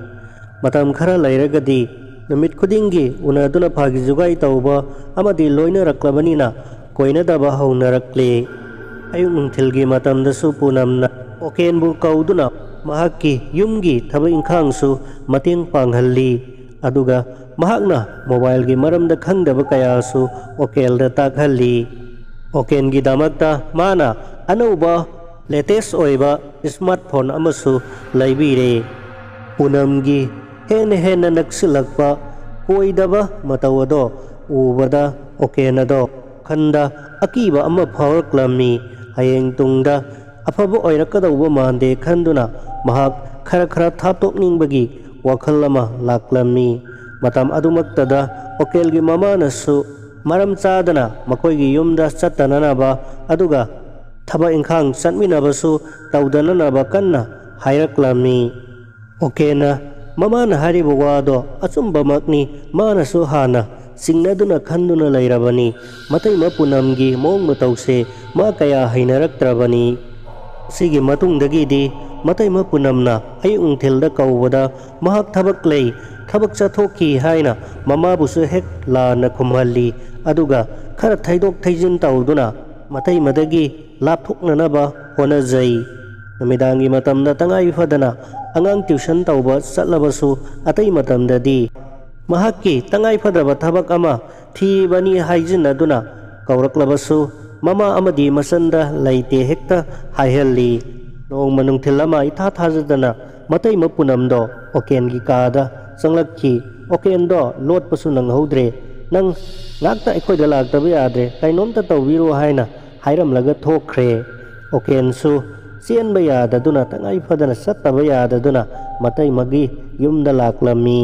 ꯃꯇꯝ ꯈꯔ ꯂꯩꯔꯒꯗꯤ ꯅꯨꯃꯤꯠ ꯈꯨꯗꯤꯡꯒꯤ ꯎꯅꯗꯨꯅ ꯐꯥꯒꯤ ꯖꯨꯒꯥꯏ ꯇꯧꯕ ꯑꯃꯗꯤ ꯂꯣꯏꯅꯔꯛꯂꯕꯅꯤꯅ ꯀꯣꯏꯅꯗꯕ ꯍꯧꯅꯔꯛꯂꯦ꯫ ꯑꯌꯨꯛ ꯅꯨꯡꯊꯤꯜꯒꯤ ꯃꯇꯝꯗꯁꯨ ꯄꯨꯅꯝꯅ ꯑꯣꯀꯦꯟꯕꯨ ꯀꯧꯗꯨꯅ ꯃꯍꯥꯛꯀꯤ ꯌꯨꯝꯒꯤ ꯊꯕꯛ ꯏꯪꯈꯥꯡꯁꯨ ꯃꯇꯦꯡ ꯄꯥꯡꯍꯜꯂꯤ꯫ ꯑꯗꯨꯒ ꯃꯍꯥꯛꯅ ꯃꯣꯕꯥꯏꯜꯒꯤ ꯃꯔꯝꯗ ꯈꯪꯗꯕ ꯀꯌꯥꯁꯨ ꯑꯣꯀꯦꯜꯗ ꯇꯥꯛꯍꯜꯂꯤ꯫ ꯑꯣꯀꯦꯟꯒꯤꯗꯃꯛꯇ ꯃꯥꯅ ꯑꯅꯧꯕ ꯂꯦꯇꯦꯁ ꯑꯣꯏꯕ ꯁ꯭ꯃꯥꯔꯠ ꯐꯣꯟ ꯑꯃꯁꯨ ꯂꯩꯕꯤꯔꯦ꯫ ꯄꯨꯅꯝꯒꯤ ꯍꯦꯟꯅ ꯍꯦꯟꯅ ꯅꯛꯁꯤꯜꯂꯛꯄ ꯀꯣꯏꯗꯕ ꯃꯇꯧ ꯑꯗꯣ ꯎꯕꯗ ꯑꯣꯀꯦꯟ ꯑꯗꯣ ꯋꯥꯈꯜꯗ ꯑꯀꯤꯕ ꯑꯃ ꯐꯥꯎꯔꯛꯂꯝꯃꯤ꯫ ꯍꯌꯦꯡ ꯇꯨꯡꯗ ꯑꯐꯕ ꯑꯣꯏꯔꯛꯀꯗꯧꯕ ꯃꯥꯟꯗꯦ ꯈꯟꯗꯨꯅ ꯃꯍꯥꯛ ꯈꯔ ꯈꯔ ꯊꯥꯞꯇꯣꯛꯅꯤꯡꯕꯒꯤ ꯋꯥꯈꯜ ꯑꯃ ꯂꯥꯛꯂꯝꯃꯤ꯫ ꯃꯇꯝ ꯑꯗꯨꯃꯛꯇꯗ ꯑꯣꯀꯦꯜꯒꯤ ꯃꯃꯥꯅꯁꯨ ꯃꯔꯝ ꯆꯥꯗꯅ ꯃꯈꯣꯏꯒꯤ ꯌꯨꯝꯗ ꯆꯠꯇꯅꯅꯕ ꯑꯗꯨꯒ ꯊꯕꯛ ꯏꯪꯈꯥꯡ ꯆꯠꯃꯤꯟꯅꯕꯁꯨ ꯇꯧꯗꯅꯅꯕ ꯀꯟꯅ ꯍꯥꯏꯔꯛꯂꯝꯃꯤ꯫ ꯑꯣꯀꯦꯅ ꯃꯃꯥꯅ ꯍꯥꯏꯔꯤꯕ ꯋꯥꯗꯣ ꯑꯆꯨꯝꯕꯃꯛꯅꯤ, ꯃꯥꯅꯁꯨ ꯍꯥꯟꯅ ꯆꯤꯡꯅꯗꯨꯅ ꯈꯟꯗꯨꯅ ꯂꯩꯔꯕꯅꯤ꯫ ꯃꯇꯩꯃ ꯄꯨꯅꯝꯒꯤ ꯃꯑꯣꯡ ꯃꯇꯧꯁꯦ ꯃꯥ ꯀꯌꯥ ꯍꯩꯅꯔꯛꯇ꯭ꯔꯕꯅꯤ꯫ ꯁꯤꯒꯤ ꯃꯇꯨꯡꯗꯒꯤꯗꯤ ꯃꯇꯩꯃ ꯄꯨꯅꯝꯅ ꯑꯌꯨꯛ ꯅꯨꯡꯊꯤꯜꯗ ꯀꯧꯕꯗ ꯃꯍꯥꯛ ꯊꯕꯛ ꯂꯩ, ꯊꯕꯛ ꯆꯠꯊꯣꯛꯈꯤ ꯍꯥꯏꯅ ꯃꯃꯥꯕꯨꯁꯨ ꯍꯦꯛ ꯂꯥꯟꯅ ꯈꯨꯝꯍꯜꯂꯤ꯫ ꯑꯗꯨꯒ ꯈꯔ ꯊꯩꯗꯣꯛ ꯊꯩꯖꯤꯟ ꯇꯧꯗꯨꯅ ꯃꯇꯩꯃꯗꯒꯤ ꯂꯥꯞꯊꯣꯛꯅꯅꯕ ꯍꯣꯠꯅꯖꯩ꯫ ꯅꯨꯃꯤꯗꯥꯡꯒꯤ ꯃꯇꯝꯗ ꯇꯉꯥꯏ ꯐꯗꯅ ꯑꯉꯥꯡ ꯇ꯭ꯌꯨꯁꯟ ꯇꯧꯕ ꯆꯠꯂꯕꯁꯨ ꯑꯇꯩ ꯃꯇꯝꯗꯗꯤ ꯃꯍꯥꯛꯀꯤ ꯇꯉꯥꯏ ꯐꯗꯕ ꯊꯕꯛ ꯑꯃ ꯊꯤꯕꯅꯤ ꯍꯥꯏꯖꯤꯟꯅꯗꯨꯅ ꯀꯧꯔꯛꯂꯕꯁꯨ ꯃꯃꯥ ꯑꯃꯗꯤ ꯃꯆꯟꯗ ꯂꯩꯇꯦ ꯍꯦꯛꯇ ꯍꯥꯏꯍꯜꯂꯤ꯫ ꯅꯣꯡꯃ ꯅꯨꯡꯊꯤꯜ ꯑꯃ ꯏꯊꯥ ꯊꯥꯖꯗꯅ ꯃꯇꯩꯃ ꯄꯨꯅꯝꯗꯣ ꯑꯣꯀꯦꯟꯒꯤ ꯀꯥꯗ ꯆꯪꯂꯛꯈꯤ꯫ ꯑꯣꯀꯦꯟꯗꯣ ꯂꯣꯠꯄꯁꯨ ꯅꯪꯍꯧꯗ꯭ꯔꯦ꯫ "ꯅꯪ ꯉꯥꯛꯇ ꯑꯩꯈꯣꯏꯗ ꯂꯥꯛꯇꯕ ꯌꯥꯗ꯭ꯔꯦ, ꯀꯩꯅꯣꯝꯇ ꯇꯧꯕꯤꯔꯣ" ꯍꯥꯏꯅ ꯍꯥꯏꯔꯝꯂꯒ ꯊꯣꯛꯈ꯭ꯔꯦ꯫ ꯑꯣꯀꯦꯟꯁꯨ ꯆꯦꯟꯕ ꯌꯥꯗꯗꯨꯅ, ꯇꯉꯥꯏ ꯐꯗꯅ ꯆꯠꯇꯕ ꯌꯥꯗꯗꯨꯅ ꯃꯇꯩꯃꯒꯤ ꯌꯨꯝꯗ ꯂꯥꯛꯂꯝꯃꯤ꯫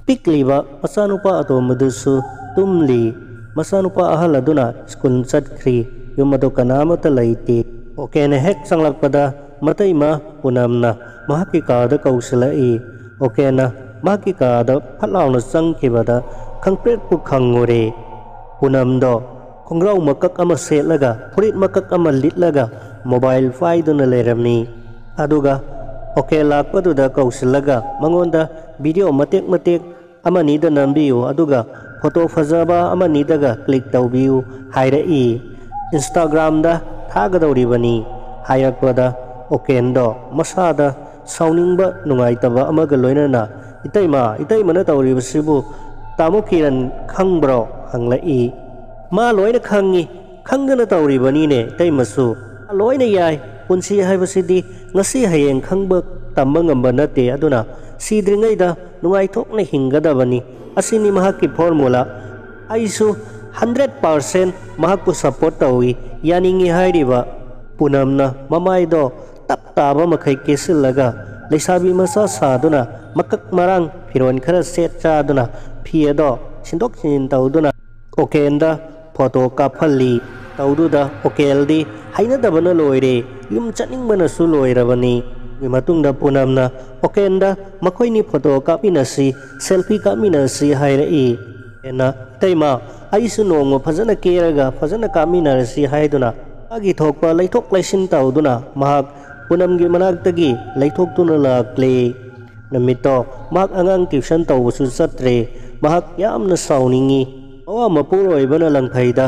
ꯄꯤꯛꯂꯤꯕ ꯃꯆꯥꯅꯨꯄꯥ ꯑꯇꯣꯝꯕꯗꯨꯁꯨ ꯇꯨꯝꯂꯤ꯫ ꯃꯆꯥꯅꯨꯄꯥ ꯑꯍꯜ ꯑꯗꯨꯅ ꯁ꯭ꯀꯨꯜ ꯆꯠꯈ꯭ꯔꯤ꯫ ꯌꯨꯝ ꯑꯗꯨ ꯀꯅꯥꯃꯠꯇ ꯂꯩꯇꯦ꯫ ꯑꯣꯀꯦꯅ ꯍꯦꯛ ꯆꯪꯂꯛꯄꯗ ꯃꯇꯩꯃ ꯄꯨꯅꯝꯅ ꯃꯍꯥꯛꯀꯤ ꯀꯥꯗ ꯀꯧꯁꯤꯜꯂꯛꯏ꯫ ꯑꯣꯀꯦꯅ ꯃꯍꯥꯛꯀꯤ ꯀꯥꯗ ꯐꯠ ꯂꯥꯎꯅ ꯆꯪꯈꯤꯕꯗ ꯈꯪꯄ꯭ꯔꯦꯛꯄꯨ ꯈꯪꯉꯨꯔꯦ꯫ ꯄꯨꯅꯝꯗꯣ ꯈꯣꯡꯒ꯭ꯔꯥꯎ ꯃꯀꯛ ꯑꯃ ꯁꯦꯠꯂꯒ, ꯐꯨꯔꯤꯠ ꯃꯀꯛ ꯑꯃ ꯂꯤꯠꯂꯒ ꯃꯣꯕꯥꯏꯜ ꯄꯥꯏꯗꯨꯅ ꯂꯩꯔꯝꯃꯤ꯫ ꯑꯗꯨꯒ ꯑꯣꯀꯦ ꯂꯥꯛꯄꯗꯨꯗ ꯀꯧꯁꯤꯜꯂꯒ ꯃꯉꯣꯟꯗ ꯚꯤꯗꯤꯑꯣ ꯃꯇꯦꯛ ꯃꯇꯦꯛ ꯑꯃꯅꯤꯗ ꯅꯝꯕꯤꯌꯨ, ꯑꯗꯨꯒ ꯐꯣꯇꯣ ꯐꯖꯕ ꯑꯃꯅꯤꯗꯒ ꯀ꯭ꯂꯤꯛ ꯇꯧꯕꯤꯌꯨ ꯍꯥꯏꯔꯛꯏ꯫ ꯏꯟꯁꯇꯥꯒ꯭ꯔꯥꯝꯗ ꯊꯥꯒꯗꯧꯔꯤꯕꯅꯤ ꯍꯥꯏꯔꯛꯄꯗ ꯑꯣꯀꯦꯟꯗꯣ ꯃꯁꯥꯗ ꯁꯥꯎꯅꯤꯡꯕ ꯅꯨꯡꯉꯥꯏꯇꯕ ꯑꯃꯒ ꯂꯣꯏꯅꯅ, "ꯏꯇꯩꯃ, ꯏꯇꯩꯃꯅ ꯇꯧꯔꯤꯕꯁꯤꯕꯨ ꯇꯥꯃꯣ ꯀꯤꯔꯟ ꯈꯪꯕ꯭ꯔꯣ?" ꯍꯪꯂꯛꯏ꯫ "ꯃꯥ ꯂꯣꯏꯅ ꯈꯪꯉꯤ, ꯈꯪꯗꯅ ꯇꯧꯔꯤꯕꯅꯤꯅꯦ ꯏꯇꯩꯃꯁꯨ꯫ ꯂꯣꯏꯅ ꯌꯥꯏ꯫ ꯄꯨꯟꯁꯤ ꯍꯥꯏꯕꯁꯤꯗꯤ ꯉꯁꯤ ꯍꯌꯦꯡ ꯈꯪꯕ ꯇꯝꯕ ꯉꯝꯕ ꯅꯠꯇꯦ꯫ ꯑꯗꯨꯅ ꯁꯤꯗ꯭ꯔꯤꯉꯩꯗ ꯅꯨꯡꯉꯥꯏꯊꯣꯛꯅ ꯍꯤꯡꯒꯗꯕꯅꯤ꯫ ꯑꯁꯤꯅꯤ ꯃꯍꯥꯛꯀꯤ ꯐꯣꯔꯃꯨꯂꯥ꯫ ꯑꯩꯁꯨ ꯍꯟꯗ꯭ꯔꯦꯠ ꯄꯥꯔꯁꯦꯟ ꯃꯍꯥꯛꯄꯨ ꯁꯄꯣꯔꯠ ꯇꯧꯏ", ꯌꯥꯅꯤꯡꯏ ꯍꯥꯏꯔꯤꯕ ꯄꯨꯅꯝꯅ ꯃꯃꯥꯏꯗꯣ ꯇꯞ ꯇꯥꯕ ꯃꯈꯩ ꯀꯦꯁꯤꯜꯂꯒ ꯂꯩꯁꯥꯕꯤ ꯃꯆꯥ ꯁꯥꯗꯨꯅ ꯃꯀꯛ ꯃꯔꯥꯡ ꯐꯤꯔꯣꯜ ꯈꯔ ꯁꯦꯠ ꯆꯥꯗꯨꯅ ꯐꯤ ꯑꯗꯣ ꯁꯤꯟꯗꯣꯛ ꯁꯤꯟꯖꯤꯟ ꯇꯧꯗꯨꯅ ꯑꯣꯀꯦꯟꯗ ꯐꯣꯇꯣ ꯀꯥꯞꯍꯜꯂꯤ꯫ ꯇꯧꯗꯨꯗ ꯑꯣꯀꯦꯜꯗꯤ ꯍꯩꯅꯗꯕꯅ ꯂꯣꯏꯔꯦ, ꯌꯨꯝ ꯆꯠꯅꯤꯡꯕꯅꯁꯨ ꯂꯣꯏꯔꯕꯅꯤ꯫ ꯃꯇꯨꯡꯗ ꯄꯨꯅꯝꯅ ꯑꯣꯀꯦꯟꯗ ꯃꯈꯣꯏꯅꯤ ꯐꯣꯇꯣ ꯀꯥꯞꯃꯤꯟꯅꯁꯤ, ꯁꯦꯜꯐꯤ ꯀꯥꯞꯃꯤꯟꯅꯁꯤ ꯍꯥꯏꯔꯛꯏ꯫ ꯑꯣꯀꯦꯟꯅ, "ꯏꯇꯩꯃ, ꯑꯩꯁꯨ ꯅꯣꯡꯃ ꯐꯖꯅ ꯀꯦꯔꯒ ꯐꯖꯅ ꯀꯥꯞꯃꯤꯟꯅꯔꯁꯤ" ꯍꯥꯏꯗꯨꯅ ꯃꯥꯒꯤ ꯊꯣꯛꯄ ꯂꯩꯊꯣꯛ ꯂꯩꯁꯤꯟ ꯇꯧꯗꯨꯅ ꯃꯍꯥꯛ ꯄꯨꯅꯝꯒꯤ ꯃꯅꯥꯛꯇꯒꯤ ꯂꯩꯊꯣꯛꯇꯨꯅ ꯂꯥꯛꯂꯦ꯫ ꯅꯨꯃꯤꯠꯇꯣ ꯃꯍꯥꯛ ꯑꯉꯥꯡ ꯇ꯭ꯌꯨꯁꯟ ꯇꯧꯕꯁꯨ ꯆꯠꯇ꯭ꯔꯦ꯫ ꯃꯍꯥꯛ ꯌꯥꯝꯅ ꯁꯥꯎꯅꯤꯡꯉꯤ꯫ ꯃꯋꯥ ꯃꯄꯨꯔꯣꯏꯕꯅ ꯂꯪꯐꯩꯗ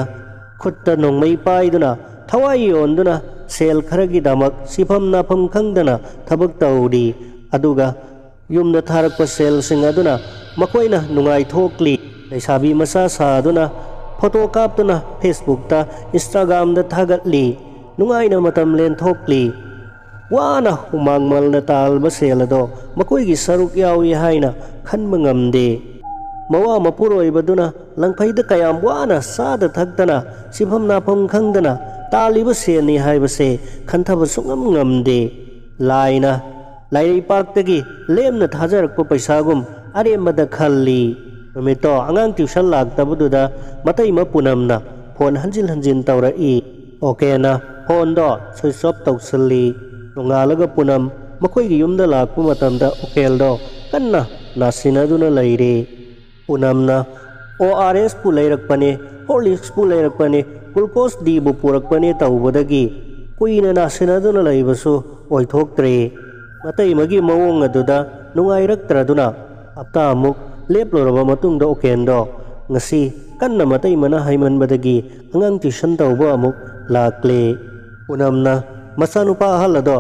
ꯈꯨꯠꯇ ꯅꯣꯡꯃꯩ ꯄꯥꯏꯗꯨꯅ ꯊꯋꯥꯏ ꯌꯣꯟꯗꯨꯅ ꯁꯦꯜ ꯈꯔꯒꯤꯗꯃꯛ ꯁꯤꯐꯝ ꯅꯥꯐꯝ ꯈꯪꯗꯅ ꯊꯕꯛ ꯇꯧꯔꯤ꯫ ꯑꯗꯨꯒ ꯌꯨꯝꯗ ꯊꯥꯔꯛꯄ ꯁꯦꯜꯁꯤꯡ ꯑꯗꯨꯅ ꯃꯈꯣꯏꯅ ꯅꯨꯡꯉꯥꯏꯊꯣꯛꯂꯤ꯫ ꯂꯩꯁꯥꯕꯤ ꯃꯆꯥ ꯁꯥꯗꯨꯅ ꯐꯣꯇꯣ ꯀꯥꯞꯇꯨꯅ ꯐꯦꯁꯕꯨꯛꯇ, ꯏꯟꯁꯇꯥꯒ꯭ꯔꯥꯝꯗ ꯊꯥꯒꯠꯂꯤ꯫ ꯅꯨꯡꯉꯥꯏꯅ ꯃꯇꯝ ꯂꯦꯟꯊꯣꯛꯂꯤ꯫ ꯋꯥꯅ ꯍꯨꯃꯥꯡ ꯃꯜꯅ ꯇꯥꯜꯕ ꯁꯦꯜ ꯑꯗꯣ ꯃꯈꯣꯏꯒꯤ ꯁꯔꯨꯛ ꯌꯥꯎꯏ ꯍꯥꯏꯅ ꯈꯟꯕ ꯉꯝꯗꯦ꯫ ꯃꯋꯥ ꯃꯄꯨꯔꯣꯏꯕꯗꯨꯅ ꯂꯪꯐꯩꯗ ꯀꯌꯥꯝ ꯋꯥꯅ ꯆꯥꯗ ꯊꯛꯇꯅ ꯁꯤꯐꯝ ꯅꯥꯐꯝ ꯈꯪꯗꯅ ꯇꯥꯜꯂꯤꯕ ꯁꯦꯜꯅꯤ ꯍꯥꯏꯕꯁꯦ ꯈꯟꯊꯕ ꯁꯨꯡꯉꯝ ꯉꯝꯗꯦ꯫ ꯂꯥꯏꯅ ꯂꯥꯏꯔꯩꯄꯥꯛꯇꯒꯤ ꯂꯦꯝꯅ ꯊꯥꯖꯔꯛꯄ ꯄꯩꯁꯥꯒꯨꯝ ꯑꯔꯦꯝꯕꯗ ꯈꯜꯂꯤ꯫ ꯅꯨꯃꯤꯠꯇꯣ ꯑꯉꯥꯡ ꯇ꯭ꯌꯨꯁꯟ ꯂꯥꯛꯇꯕꯗꯨꯗ ꯃꯇꯩꯃ ꯄꯨꯅꯝꯅ ꯐꯣꯟ ꯍꯟꯖꯤꯟ ꯍꯟꯖꯤꯟ ꯇꯧꯔꯛꯏ꯫ ꯑꯣꯀꯦꯅ ꯐꯣꯟꯗꯣ ꯁ꯭ꯋꯤꯆ ꯑꯣꯐ ꯇꯧꯁꯤꯜꯂꯤ꯫ ꯅꯣꯡꯉꯥꯜꯂꯒ ꯄꯨꯅꯝ ꯃꯈꯣꯏꯒꯤ ꯌꯨꯝꯗ ꯂꯥꯛꯄ ꯃꯇꯝꯗ ꯑꯣꯀꯦꯜꯗꯣ ꯀꯟꯅ ꯅꯥꯁꯤꯟꯅꯗꯨꯅ ꯂꯩꯔꯤ꯫ ꯄꯨꯅꯝꯅ ꯑꯣ ꯑꯥꯔ ꯑꯦꯁꯄꯨ ꯂꯩꯔꯛꯄꯅꯦ, ꯍꯣꯔꯂꯤꯛꯁꯄꯨ ꯂꯩꯔꯛꯄꯅꯦ, ꯒ꯭ꯂꯨꯀꯣꯁ ꯗꯤꯕꯨ ꯄꯨꯔꯛꯄꯅꯦ ꯇꯧꯕꯗꯒꯤ ꯀꯨꯏꯅ ꯅꯥꯁꯤꯟꯅꯗꯨꯅ ꯂꯩꯕꯁꯨ ꯑꯣꯏꯊꯣꯛꯇ꯭ꯔꯦ꯫ ꯃꯇꯩꯃꯒꯤ ꯃꯑꯣꯡ ꯑꯗꯨꯗ ꯅꯨꯡꯉꯥꯏꯔꯛꯇ꯭ꯔꯗꯨꯅ ꯍꯞꯇꯥꯃꯨꯛ ꯂꯦꯞꯂꯨꯔꯕ ꯃꯇꯨꯡꯗ ꯑꯣꯀꯦꯟꯗꯣ ꯉꯁꯤ ꯀꯟꯅ ꯃꯇꯩꯃꯅ ꯍꯥꯏꯃꯟꯕꯗꯒꯤ ꯑꯉꯥꯡ ꯇ꯭ꯌꯨꯁꯟ ꯇꯧꯕ ꯑꯃꯨꯛ ꯂꯥꯛꯂꯦ꯫ ꯄꯨꯅꯝꯅ ꯃꯆꯥꯅꯨꯄꯥ ꯑꯍꯜ ꯑꯗꯣ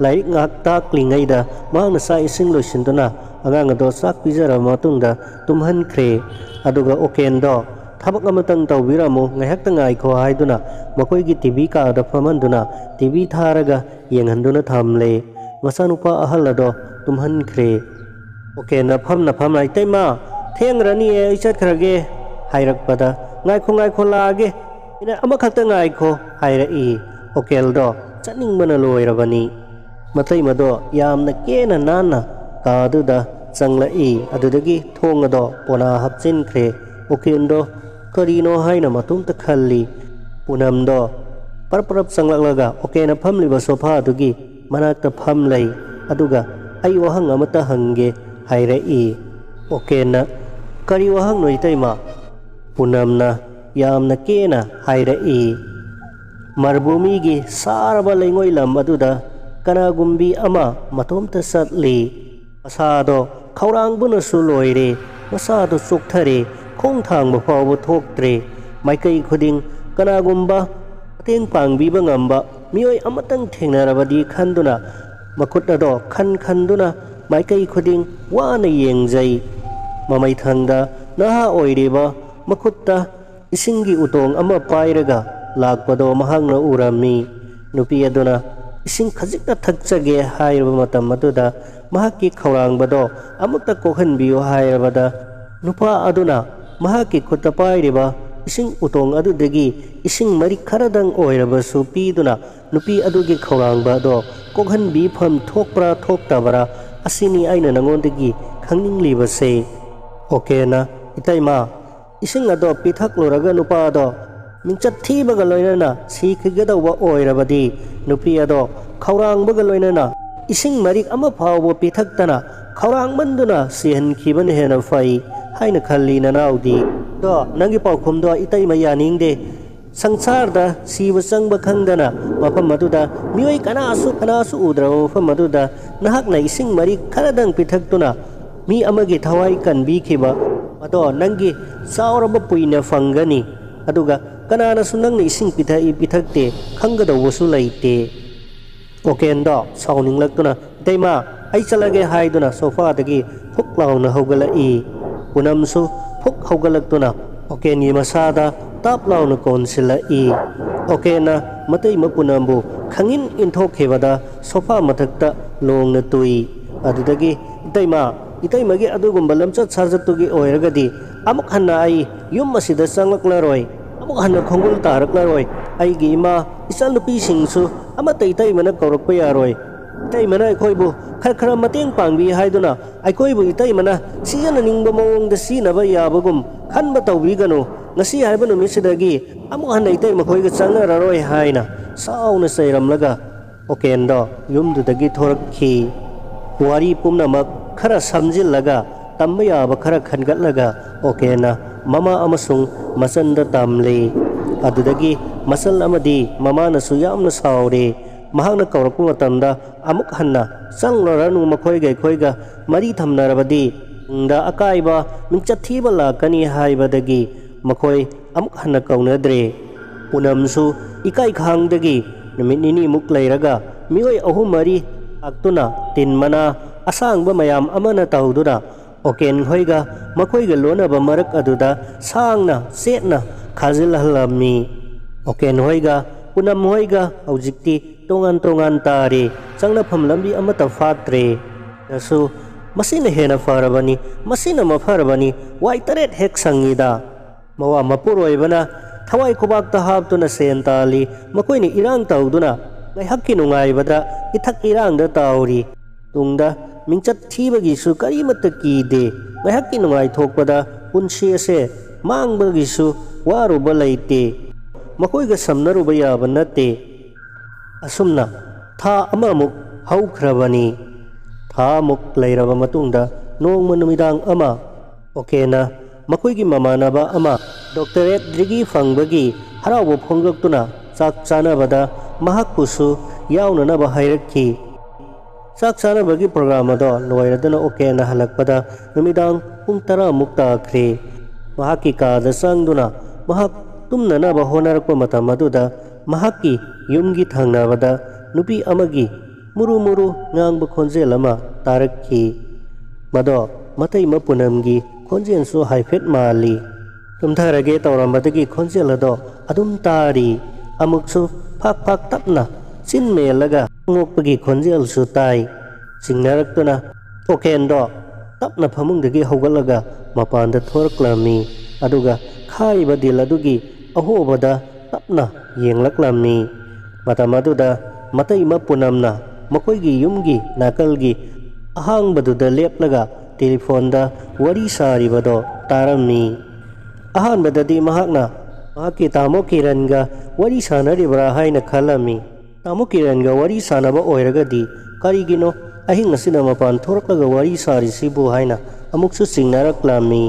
ꯂꯥꯏꯔꯤꯛ ꯉꯥꯏꯍꯥꯛ ꯇꯥꯛꯂꯤꯉꯩꯗ ꯃꯍꯥꯛꯅ ꯆꯥꯛ ꯏꯁꯤꯡ ꯂꯣꯏꯁꯤꯟꯗꯨꯅ ꯑꯉꯥꯡ ꯑꯗꯣ ꯆꯥꯛ ꯄꯤꯖꯔꯕ ꯃꯇꯨꯡꯗ ꯇꯨꯝꯍꯟꯈ꯭ꯔꯦ꯫ ꯑꯗꯨꯒ ꯑꯣꯀꯦꯟꯗꯣ "ꯊꯕꯛ ꯑꯃꯇꯪ ꯇꯧꯕꯤꯔꯝꯃꯨ, ꯉꯥꯏꯍꯥꯛꯇ ꯉꯥꯏꯈꯣ" ꯍꯥꯏꯗꯨꯅ ꯃꯈꯣꯏꯒꯤ ꯇꯤ ꯚꯤ ꯀꯥꯗ ꯐꯝꯍꯟꯗꯨꯅ ꯇꯤ ꯚꯤ ꯊꯥꯔꯒ ꯌꯦꯡꯍꯟꯗꯨꯅ ꯊꯝꯂꯦ꯫ ꯃꯆꯥꯅꯨꯄꯥ ꯑꯍꯜ ꯑꯗꯣ ꯇꯨꯝꯍꯟꯈ꯭ꯔꯦ꯫ ꯑꯣꯀꯦꯟꯅ ꯐꯝꯅ ꯐꯝꯅ, "ꯏꯇꯩꯃ, ꯊꯦꯡꯈ꯭ꯔꯅꯤꯌꯦ, ꯑꯩ ꯆꯠꯈ꯭ꯔꯒꯦ" ꯍꯥꯏꯔꯛꯄꯗ, "ꯉꯥꯏꯈꯣ, ꯉꯥꯏꯈꯣ, ꯂꯥꯛꯑꯒꯦ, ꯃꯤꯅꯠ ꯑꯃꯈꯛꯇ ꯉꯥꯏꯈꯣ" ꯍꯥꯏꯔꯛꯏ꯫ ꯑꯣꯀꯦꯜꯗꯣ ꯆꯠꯅꯤꯡꯕꯅ ꯂꯣꯏꯔꯕꯅꯤ꯫ ꯃꯇꯩꯃꯗꯣ ꯌꯥꯝꯅ ꯀꯦꯅ ꯅꯥꯟꯅ ꯀꯥꯗꯨꯗ ꯆꯪꯂꯛꯏ꯫ ꯑꯗꯨꯗꯒꯤ ꯊꯣꯡ ꯑꯗꯣ ꯄꯣꯅꯥ ꯍꯥꯞꯆꯤꯟꯈ꯭ꯔꯦ꯫ ꯑꯣꯀꯦꯜꯗꯣ ꯀꯔꯤꯅꯣ ꯍꯥꯏꯅ ꯃꯇꯣꯝꯇ ꯈꯜꯂꯤ꯫ ꯄꯨꯅꯝꯗꯣ ꯄꯔꯞ ꯄꯔꯞ ꯆꯪꯂꯛꯂꯒ ꯑꯣꯀꯦꯅ ꯐꯝꯂꯤꯕ ꯁꯣꯐꯥꯗꯨꯒꯤ ꯃꯅꯥꯛꯇ ꯐꯝꯂꯩ꯫ ꯑꯗꯨꯒ "ꯑꯩ ꯋꯥꯍꯪ ꯑꯃꯇ ꯍꯪꯒꯦ" ꯍꯥꯏꯔꯛꯏ꯫ ꯑꯣꯀꯦꯅ "ꯀꯔꯤ ꯋꯥꯍꯪꯅꯣ ꯏꯇꯩꯃ?" ꯄꯨꯅꯝꯅ ꯌꯥꯝꯅ ꯀꯦꯅ ꯍꯥꯏꯔꯛꯏ꯫ "ꯃꯔꯚꯨꯃꯤꯒꯤ ꯁꯥꯔꯕ ꯂꯩꯉꯣꯏ ꯂꯝ ꯑꯗꯨꯗ ꯀꯅꯥꯒꯨꯝꯕꯤ ꯑꯃ ꯃꯇꯣꯝꯇ ꯆꯠꯂꯤ꯫ ꯃꯁꯥꯗꯣ ꯈꯧꯔꯥꯡꯕꯅꯁꯨ ꯂꯣꯏꯔꯦ꯫ ꯃꯁꯥꯗꯣ ꯆꯣꯛꯊꯔꯦ꯫ ꯈꯣꯡ ꯊꯥꯡꯕ ꯐꯥꯎꯕ ꯊꯣꯛꯇ꯭ꯔꯦ꯫ ꯃꯥꯏꯀꯩ ꯈꯨꯗꯤꯡ ꯀꯅꯥꯒꯨꯝꯕ ꯃꯇꯦꯡ ꯄꯥꯡꯕꯤꯕ ꯉꯝꯕ ꯃꯤꯑꯣꯏ ꯑꯃꯇꯪ ꯊꯦꯡꯅꯔꯕꯗꯤ ꯈꯟꯗꯨꯅ ꯃꯈꯨꯠ ꯑꯗꯣ ꯈꯟ ꯈꯟꯗꯨꯅ ꯃꯥꯏꯀꯩ ꯈꯨꯗꯤꯡ ꯋꯥꯅ ꯌꯦꯡꯖꯩ꯫ ꯃꯃꯩꯊꯪꯗ ꯅꯍꯥ ꯑꯣꯏꯔꯤꯕ ꯃꯈꯨꯠꯇ ꯏꯁꯤꯡꯒꯤ ꯎꯇꯣꯡ ꯑꯃ ꯄꯥꯏꯔꯒ ꯂꯥꯛꯄꯗꯣ ꯃꯍꯥꯛꯅ ꯎꯔꯝꯃꯤ꯫ ꯅꯨꯄꯤ ꯑꯗꯨꯅ ꯏꯁꯤꯡ ꯈꯖꯤꯛꯇ ꯊꯛꯆꯒꯦ ꯍꯥꯏꯔꯕ ꯃꯇꯝ ꯑꯗꯨꯗ ꯃꯍꯥꯛꯀꯤ ꯈꯧꯔꯥꯡꯕꯗꯣ ꯑꯃꯨꯛꯇ ꯀꯣꯛꯍꯟꯕꯤꯌꯨ ꯍꯥꯏꯔꯕꯗ ꯅꯨꯄꯥ ꯑꯗꯨꯅ ꯃꯍꯥꯛꯀꯤ ꯈꯨꯠꯇ ꯄꯥꯏꯔꯤꯕ ꯏꯁꯤꯡ ꯎꯇꯣꯡ ꯑꯗꯨꯗꯒꯤ ꯏꯁꯤꯡ ꯃꯔꯤꯛ ꯈꯔꯗꯪ ꯑꯣꯏꯔꯕꯁꯨ ꯄꯤꯗꯨꯅ ꯅꯨꯄꯤ ꯑꯗꯨꯒꯤ ꯈꯧꯔꯥꯡꯕ ꯑꯗꯣ ꯀꯣꯛꯍꯟꯕꯤꯐꯝ ꯊꯣꯛꯄ꯭ꯔꯥ ꯊꯣꯛꯇꯕ꯭ꯔꯥ, ꯑꯁꯤꯅꯤ ꯑꯩꯅ ꯅꯉꯣꯟꯗꯒꯤ ꯈꯪꯅꯤꯡꯂꯤꯕꯁꯦ꯫ ꯑꯣꯀꯦꯅ, "ꯏꯇꯩꯃ, ꯏꯁꯤꯡ ꯑꯗꯣ ꯄꯤꯊꯛꯂꯨꯔꯒ ꯅꯨꯄꯥ ꯑꯗꯣ ꯃꯤꯡꯆꯠ ꯊꯤꯕꯒ ꯂꯣꯏꯅꯅ ꯁꯤꯈꯤꯒꯗꯧꯕ ꯑꯣꯏꯔꯕꯗꯤ ꯅꯨꯄꯤ ꯑꯗꯣ ꯈꯧꯔꯥꯡꯕꯒ ꯂꯣꯏꯅꯅ ꯏꯁꯤꯡ ꯃꯔꯤꯛ ꯑꯃ ꯐꯥꯎꯕ ꯄꯤꯊꯛꯇꯅ ꯈꯧꯔꯥꯡꯃꯟꯗꯨꯅ ꯁꯤꯍꯟꯈꯤꯕꯅ ꯍꯦꯟꯅ ꯐꯩ ꯍꯥꯏꯅ ꯈꯜꯂꯤ ꯅꯅꯥꯎꯗꯤ꯫ ꯑꯗꯣ ꯅꯪꯒꯤ ꯄꯥꯎꯈꯨꯝꯗꯣ ꯏꯇꯩꯃ ꯌꯥꯅꯤꯡꯗꯦ꯫ ꯁꯪꯁꯥꯔꯗ ꯁꯤꯕ ꯆꯪꯕ ꯈꯪꯗꯅ ꯃꯐꯝ ꯑꯗꯨꯗ ꯃꯤꯑꯣꯏ ꯀꯅꯥꯁꯨ ꯀꯅꯥꯁꯨ ꯎꯗ꯭ꯔꯕ ꯃꯐꯝ ꯑꯗꯨꯗ ꯅꯍꯥꯛꯅ ꯏꯁꯤꯡ ꯃꯔꯤꯛ ꯈꯔꯗꯪ ꯄꯤꯊꯛꯇꯨꯅ ꯃꯤ ꯑꯃꯒꯤ ꯊꯋꯥꯏ ꯀꯟꯕꯤꯈꯤꯕ ꯑꯗꯣ ꯅꯪꯒꯤ ꯆꯥꯎꯔꯕ ꯄꯨꯏꯅ ꯐꯪꯒꯅꯤ꯫ ꯑꯗꯨꯒ ꯀꯅꯥꯅꯁꯨ ꯅꯪꯅ ꯏꯁꯤꯡ ꯄꯤꯊꯛꯏ ꯄꯤꯊꯛꯇꯦ ꯈꯪꯒꯗꯧꯕꯁꯨ ꯂꯩꯇꯦ꯫" ꯑꯣꯀꯦꯟꯗꯣ ꯁꯥꯎꯅꯤꯡꯂꯛꯇꯨꯅ, "ꯏꯇꯩꯃ, ꯑꯩ ꯆꯠꯂꯒꯦ" ꯍꯥꯏꯗꯨꯅ ꯁꯣꯐꯥꯗꯒꯤ ꯐꯨꯛ ꯂꯥꯎꯅ ꯍꯧꯒꯠꯂꯛꯏ꯫ ꯄꯨꯅꯝꯁꯨ ꯐꯨꯛ ꯍꯧꯒꯠꯂꯛꯇꯨꯅ ꯑꯣꯀꯦꯟꯒꯤ ꯃꯁꯥꯗ ꯇꯥꯞ ꯂꯥꯎꯅ ꯀꯣꯟꯁꯤꯜꯂꯛꯏ꯫ ꯑꯣꯀꯦꯟꯅ ꯃꯇꯩꯃ ꯄꯨꯅꯝꯕꯨ ꯈꯪꯏꯟ ꯏꯟꯊꯣꯛꯈꯤꯕꯗ ꯁꯣꯐꯥ ꯃꯊꯛꯇ ꯂꯣꯡꯅ ꯇꯨꯏ꯫ ꯑꯗꯨꯗꯒꯤ, "ꯏꯇꯩꯃ, ꯏꯇꯩꯃꯒꯤ ꯑꯗꯨꯒꯨꯝꯕ ꯂꯝꯆꯠ ꯁꯥꯖꯠꯇꯨꯒꯤ ꯑꯣꯏꯔꯒꯗꯤ ꯑꯃꯨꯛ ꯍꯟꯅ ꯑꯩ ꯌꯨꯝ ꯑꯁꯤꯗ ꯆꯪꯂꯛꯂꯔꯣꯏ꯫ ꯑꯃꯨꯛ ꯍꯟꯅ ꯈꯣꯡꯒꯨꯜ ꯇꯥꯔꯛꯂꯔꯣꯏ꯫ ꯑꯩꯒꯤ ꯏꯃꯥ, ꯏꯆꯥꯅꯨꯄꯤꯁꯤꯡꯁꯨ ꯑꯃꯠꯇ ꯏꯇꯩꯃꯅ ꯀꯧꯔꯛꯄ ꯌꯥꯔꯣꯏ꯫ ꯏꯇꯩꯃꯅ ꯑꯩꯈꯣꯏꯕꯨ ꯈꯔ ꯈꯔ ꯃꯇꯦꯡ ꯄꯥꯡꯕꯤ ꯍꯥꯏꯗꯨꯅ ꯑꯩꯈꯣꯏꯕꯨ ꯏꯇꯩꯃꯅ ꯁꯤꯖꯤꯟꯅꯅꯤꯡꯕ ꯃꯑꯣꯡꯗ ꯁꯤꯖꯤꯟꯅꯕ ꯌꯥꯕꯒꯨꯝ ꯈꯟꯕ ꯇꯧꯕꯤꯒꯅꯨ꯫ "ꯉꯁꯤ ꯍꯥꯏꯕ ꯅꯨꯃꯤꯠꯁꯤꯗꯒꯤ ꯑꯃꯨꯛ ꯍꯟꯅ ꯏꯇꯩ ꯃꯈꯣꯏꯒ ꯆꯪꯅꯔꯔꯣꯏ" ꯍꯥꯏꯅ ꯁꯥꯎꯅ ꯆꯩꯔꯝꯂꯒ ꯑꯣꯀꯦꯟꯗꯣ ꯌꯨꯝꯗꯨꯗꯒꯤ ꯊꯣꯔꯛꯈꯤ꯫ ꯋꯥꯔꯤ ꯄꯨꯝꯅꯃꯛ ꯈꯔ ꯁꯝꯖꯤꯜꯂꯒ, ꯇꯝꯕ ꯌꯥꯕ ꯈꯔ ꯈꯟꯒꯠꯂꯒ ꯑꯣꯀꯦꯟꯅ ꯃꯃꯥ ꯑꯃꯁꯨꯡ ꯃꯆꯟꯗ ꯇꯝꯂꯤ꯫ ꯑꯗꯨꯗꯒꯤ ꯃꯆꯜ ꯑꯃꯗꯤ ꯃꯃꯥꯅꯁꯨ ꯌꯥꯝꯅ ꯁꯥꯎꯔꯤ꯫ ꯃꯍꯥꯛꯅ ꯀꯧꯔꯛꯄ ꯃꯇꯝꯗ, "ꯑꯃꯨꯛ ꯍꯟꯅ ꯆꯪꯂꯨꯔꯅꯨ, ꯃꯈꯣꯏꯒ ꯑꯩꯈꯣꯏꯒ ꯃꯔꯤ ꯊꯝꯅꯔꯕꯗꯤ ꯇꯨꯡꯗ ꯑꯀꯥꯏꯕ, ꯃꯤꯡꯆꯠ ꯊꯤꯕ ꯂꯥꯛꯀꯅꯤ" ꯍꯥꯏꯕꯗꯒꯤ ꯃꯈꯣꯏ ꯑꯃꯨꯛ ꯍꯟꯅ ꯀꯧꯅꯗ꯭ꯔꯦ꯫ ꯄꯨꯅꯝꯁꯨ ꯏꯀꯥꯏ ꯈꯥꯡꯗꯒꯤ ꯅꯨꯃꯤꯠ ꯅꯤꯅꯤꯃꯨꯛ ꯂꯩꯔꯒ ꯃꯤꯑꯣꯏ ꯑꯍꯨꯝ ꯃꯔꯤ ꯂꯥꯛꯇꯨꯅ ꯇꯤꯟ ꯃꯅꯥ ꯑꯁꯥꯡꯕ ꯃꯌꯥꯝ ꯑꯃꯅ ꯇꯧꯗꯨꯅ ꯑꯣꯀꯦꯟ ꯍꯣꯏꯒ ꯃꯈꯣꯏꯒ ꯂꯣꯟꯅꯕ ꯃꯔꯛ ꯑꯗꯨꯗ ꯁꯥꯡꯅ ꯆꯦꯠꯅ ꯈꯥꯖꯤꯜꯍꯜꯂꯝꯃꯤ꯫ ꯑꯣꯀꯦꯟ ꯍꯣꯏꯒ ꯄꯨꯅꯝ ꯍꯣꯏꯒ ꯍꯧꯖꯤꯛꯇꯤ ꯇꯣꯉꯥꯟ ꯇꯣꯉꯥꯟ ꯇꯥꯔꯦ꯫ ꯆꯪꯅꯐꯝ ꯂꯝꯕꯤ ꯑꯃꯠꯇ ꯐꯥꯠꯇ꯭ꯔꯦ꯫ ꯅꯁꯨ, "ꯃꯁꯤꯅ ꯍꯦꯟꯅ ꯐꯔꯕꯅꯤ, ꯃꯁꯤꯅ ꯃꯐꯔꯕꯅꯤ, ꯋꯥꯏ ꯇꯔꯦꯠ ꯍꯦꯛ ꯁꯪꯉꯤꯗ"꯫ ꯃꯋꯥ ꯃꯄꯨꯔꯣꯏꯕꯅ ꯊꯋꯥꯏ ꯈꯨꯕꯥꯛꯇ ꯍꯥꯞꯇꯨꯅ ꯁꯦꯟ ꯇꯥꯜꯂꯤ꯫ ꯃꯈꯣꯏꯅ ꯏꯔꯥꯡ ꯇꯧꯗꯨꯅ ꯉꯥꯏꯍꯥꯛꯀꯤ ꯅꯨꯡꯉꯥꯏꯕꯗ ꯏꯊꯛ ꯏꯔꯥꯡꯗ ꯇꯥꯎꯔꯤ꯫ ꯇꯨꯡꯗ ꯃꯤꯡꯆꯠ ꯊꯤꯕꯒꯤꯁꯨ ꯀꯔꯤꯃꯠꯇ ꯀꯤꯗꯦ꯫ ꯉꯥꯏꯍꯥꯛꯀꯤ ꯅꯨꯡꯉꯥꯏꯊꯣꯛꯄꯗ ꯄꯨꯟꯁꯤ ꯑꯁꯦ ꯃꯥꯡꯕꯒꯤꯁꯨ ꯋꯥꯔꯨꯕ ꯂꯩꯇꯦ꯫ ꯃꯈꯣꯏꯒ ꯁꯝꯅꯔꯨꯕ ꯌꯥꯕ ꯅꯠꯇꯦ꯫ ꯑꯁꯨꯝꯅ ꯊꯥ ꯑꯃꯃꯨꯛ ꯍꯧꯈ꯭ꯔꯕꯅꯤ꯫ ꯊꯥ ꯑꯃꯨꯛ ꯂꯩꯔꯕ ꯃꯇꯨꯡꯗ ꯅꯣꯡꯃ ꯅꯨꯃꯤꯗꯥꯡ ꯑꯃ ꯑꯣꯀꯦꯅ ꯃꯈꯣꯏꯒꯤ ꯃꯃꯥꯟꯅꯕ ꯑꯃ ꯗꯣꯛꯇꯔꯦꯠ ꯗꯤꯒ꯭ꯔꯤ ꯐꯪꯕꯒꯤ ꯍꯔꯥꯎꯕ ꯐꯣꯡꯗꯣꯛꯇꯨꯅ ꯆꯥꯛ ꯆꯥꯅꯕꯗ ꯃꯍꯥꯛꯄꯨꯁꯨ ꯌꯥꯎꯅꯅꯕ ꯍꯥꯏꯔꯛꯈꯤ꯫ ꯆꯥꯛ ꯆꯥꯅꯕꯒꯤ ꯄ꯭ꯔꯣꯒ꯭ꯔꯥꯝ ꯑꯗꯣ ꯂꯣꯏꯔꯗꯨꯅ ꯑꯣꯀꯦꯅ ꯍꯜꯂꯛꯄꯗ ꯅꯨꯃꯤꯗꯥꯡ ꯄꯨꯡ ꯇꯔꯥꯃꯨꯛ ꯇꯥꯈ꯭ꯔꯦ꯫ ꯃꯍꯥꯛꯀꯤ ꯀꯥꯗ ꯆꯪꯗꯨꯅ ꯃꯍꯥꯛ ꯇꯨꯝꯅꯅꯕ ꯍꯣꯠꯅꯔꯛꯄ ꯃꯇꯝ ꯑꯗꯨꯗ ꯃꯍꯥꯛꯀꯤ ꯌꯨꯝꯒꯤ ꯊꯪꯅꯕꯗ ꯅꯨꯄꯤ ꯑꯃꯒꯤ ꯃꯨꯔꯨ ꯃꯨꯔꯨ ꯉꯥꯡꯕ ꯈꯣꯟꯖꯦꯜ ꯑꯃ ꯇꯥꯔꯛꯈꯤ꯫ ꯃꯗꯣ ꯃꯇꯩ ꯃꯄꯨꯅꯝꯒꯤ ꯈꯣꯟꯖꯦꯜꯁꯨ ꯍꯥꯏꯐꯦꯠ ꯃꯥꯜꯂꯤ꯫ ꯇꯨꯝꯊꯔꯒꯦ ꯇꯧꯔꯝꯕꯗꯒꯤ ꯈꯣꯟꯖꯦꯜ ꯑꯗꯣ ꯑꯗꯨꯝ ꯇꯥꯔꯤ꯫ ꯑꯃꯨꯛꯁꯨ ꯐꯥꯛ ꯐꯥꯛ ꯇꯞꯅ ꯆꯤꯟ ꯃꯦꯜꯂꯒ ꯅꯣꯛꯄꯒꯤ ꯈꯣꯟꯖꯦꯜꯁꯨ ꯇꯥꯏ꯫ ꯆꯤꯡꯅꯔꯛꯇꯨꯅ ꯑꯣꯀꯦꯟꯗꯣ ꯇꯞꯅ ꯐꯃꯨꯡꯗꯒꯤ ꯍꯧꯒꯠꯂꯒ ꯃꯄꯥꯟꯗ ꯊꯣꯔꯛꯂꯝꯃꯤ꯫ ꯑꯗꯨꯒ ꯈꯥꯔꯤꯕ ꯗꯤꯜ ꯑꯗꯨꯒꯤ ꯑꯍꯣꯕꯗ ꯇꯞꯅ ꯌꯦꯡꯂꯛꯂꯝꯃꯤ꯫ ꯃꯇꯝ ꯑꯗꯨꯗ ꯃꯇꯩꯃ ꯄꯨꯅꯝꯅ ꯃꯈꯣꯏꯒꯤ ꯌꯨꯝꯒꯤ ꯅꯥꯀꯜꯒꯤ ꯑꯍꯥꯡꯕꯗꯨꯗ ꯂꯦꯞꯂꯒ ꯇꯦꯂꯤꯐꯣꯟꯗ ꯋꯥꯔꯤ ꯁꯥꯔꯤꯕꯗꯣ ꯇꯥꯔꯝꯃꯤ꯫ ꯑꯍꯥꯟꯕꯗꯗꯤ ꯃꯍꯥꯛꯅ ꯃꯍꯥꯛꯀꯤ ꯇꯥꯃꯣ ꯀꯤꯔꯟꯒ ꯋꯥꯔꯤ ꯁꯥꯟꯅꯔꯤꯕ꯭ꯔꯥ ꯍꯥꯏꯅ ꯈꯜꯂꯝꯃꯤ꯫ ꯇꯥꯃꯣ ꯀꯤꯔꯟꯒ ꯋꯥꯔꯤ ꯁꯥꯟꯅꯕ ꯑꯣꯏꯔꯒꯗꯤ ꯀꯔꯤꯒꯤꯅꯣ ꯑꯍꯤꯡ ꯑꯁꯤꯗ ꯃꯄꯥꯟ ꯊꯣꯔꯛꯂꯒ ꯋꯥꯔꯤ ꯁꯥꯔꯤꯁꯤꯕꯨ ꯍꯥꯏꯅ ꯑꯃꯨꯛꯁꯨ ꯆꯤꯡꯅꯔꯛꯂꯝꯃꯤ꯫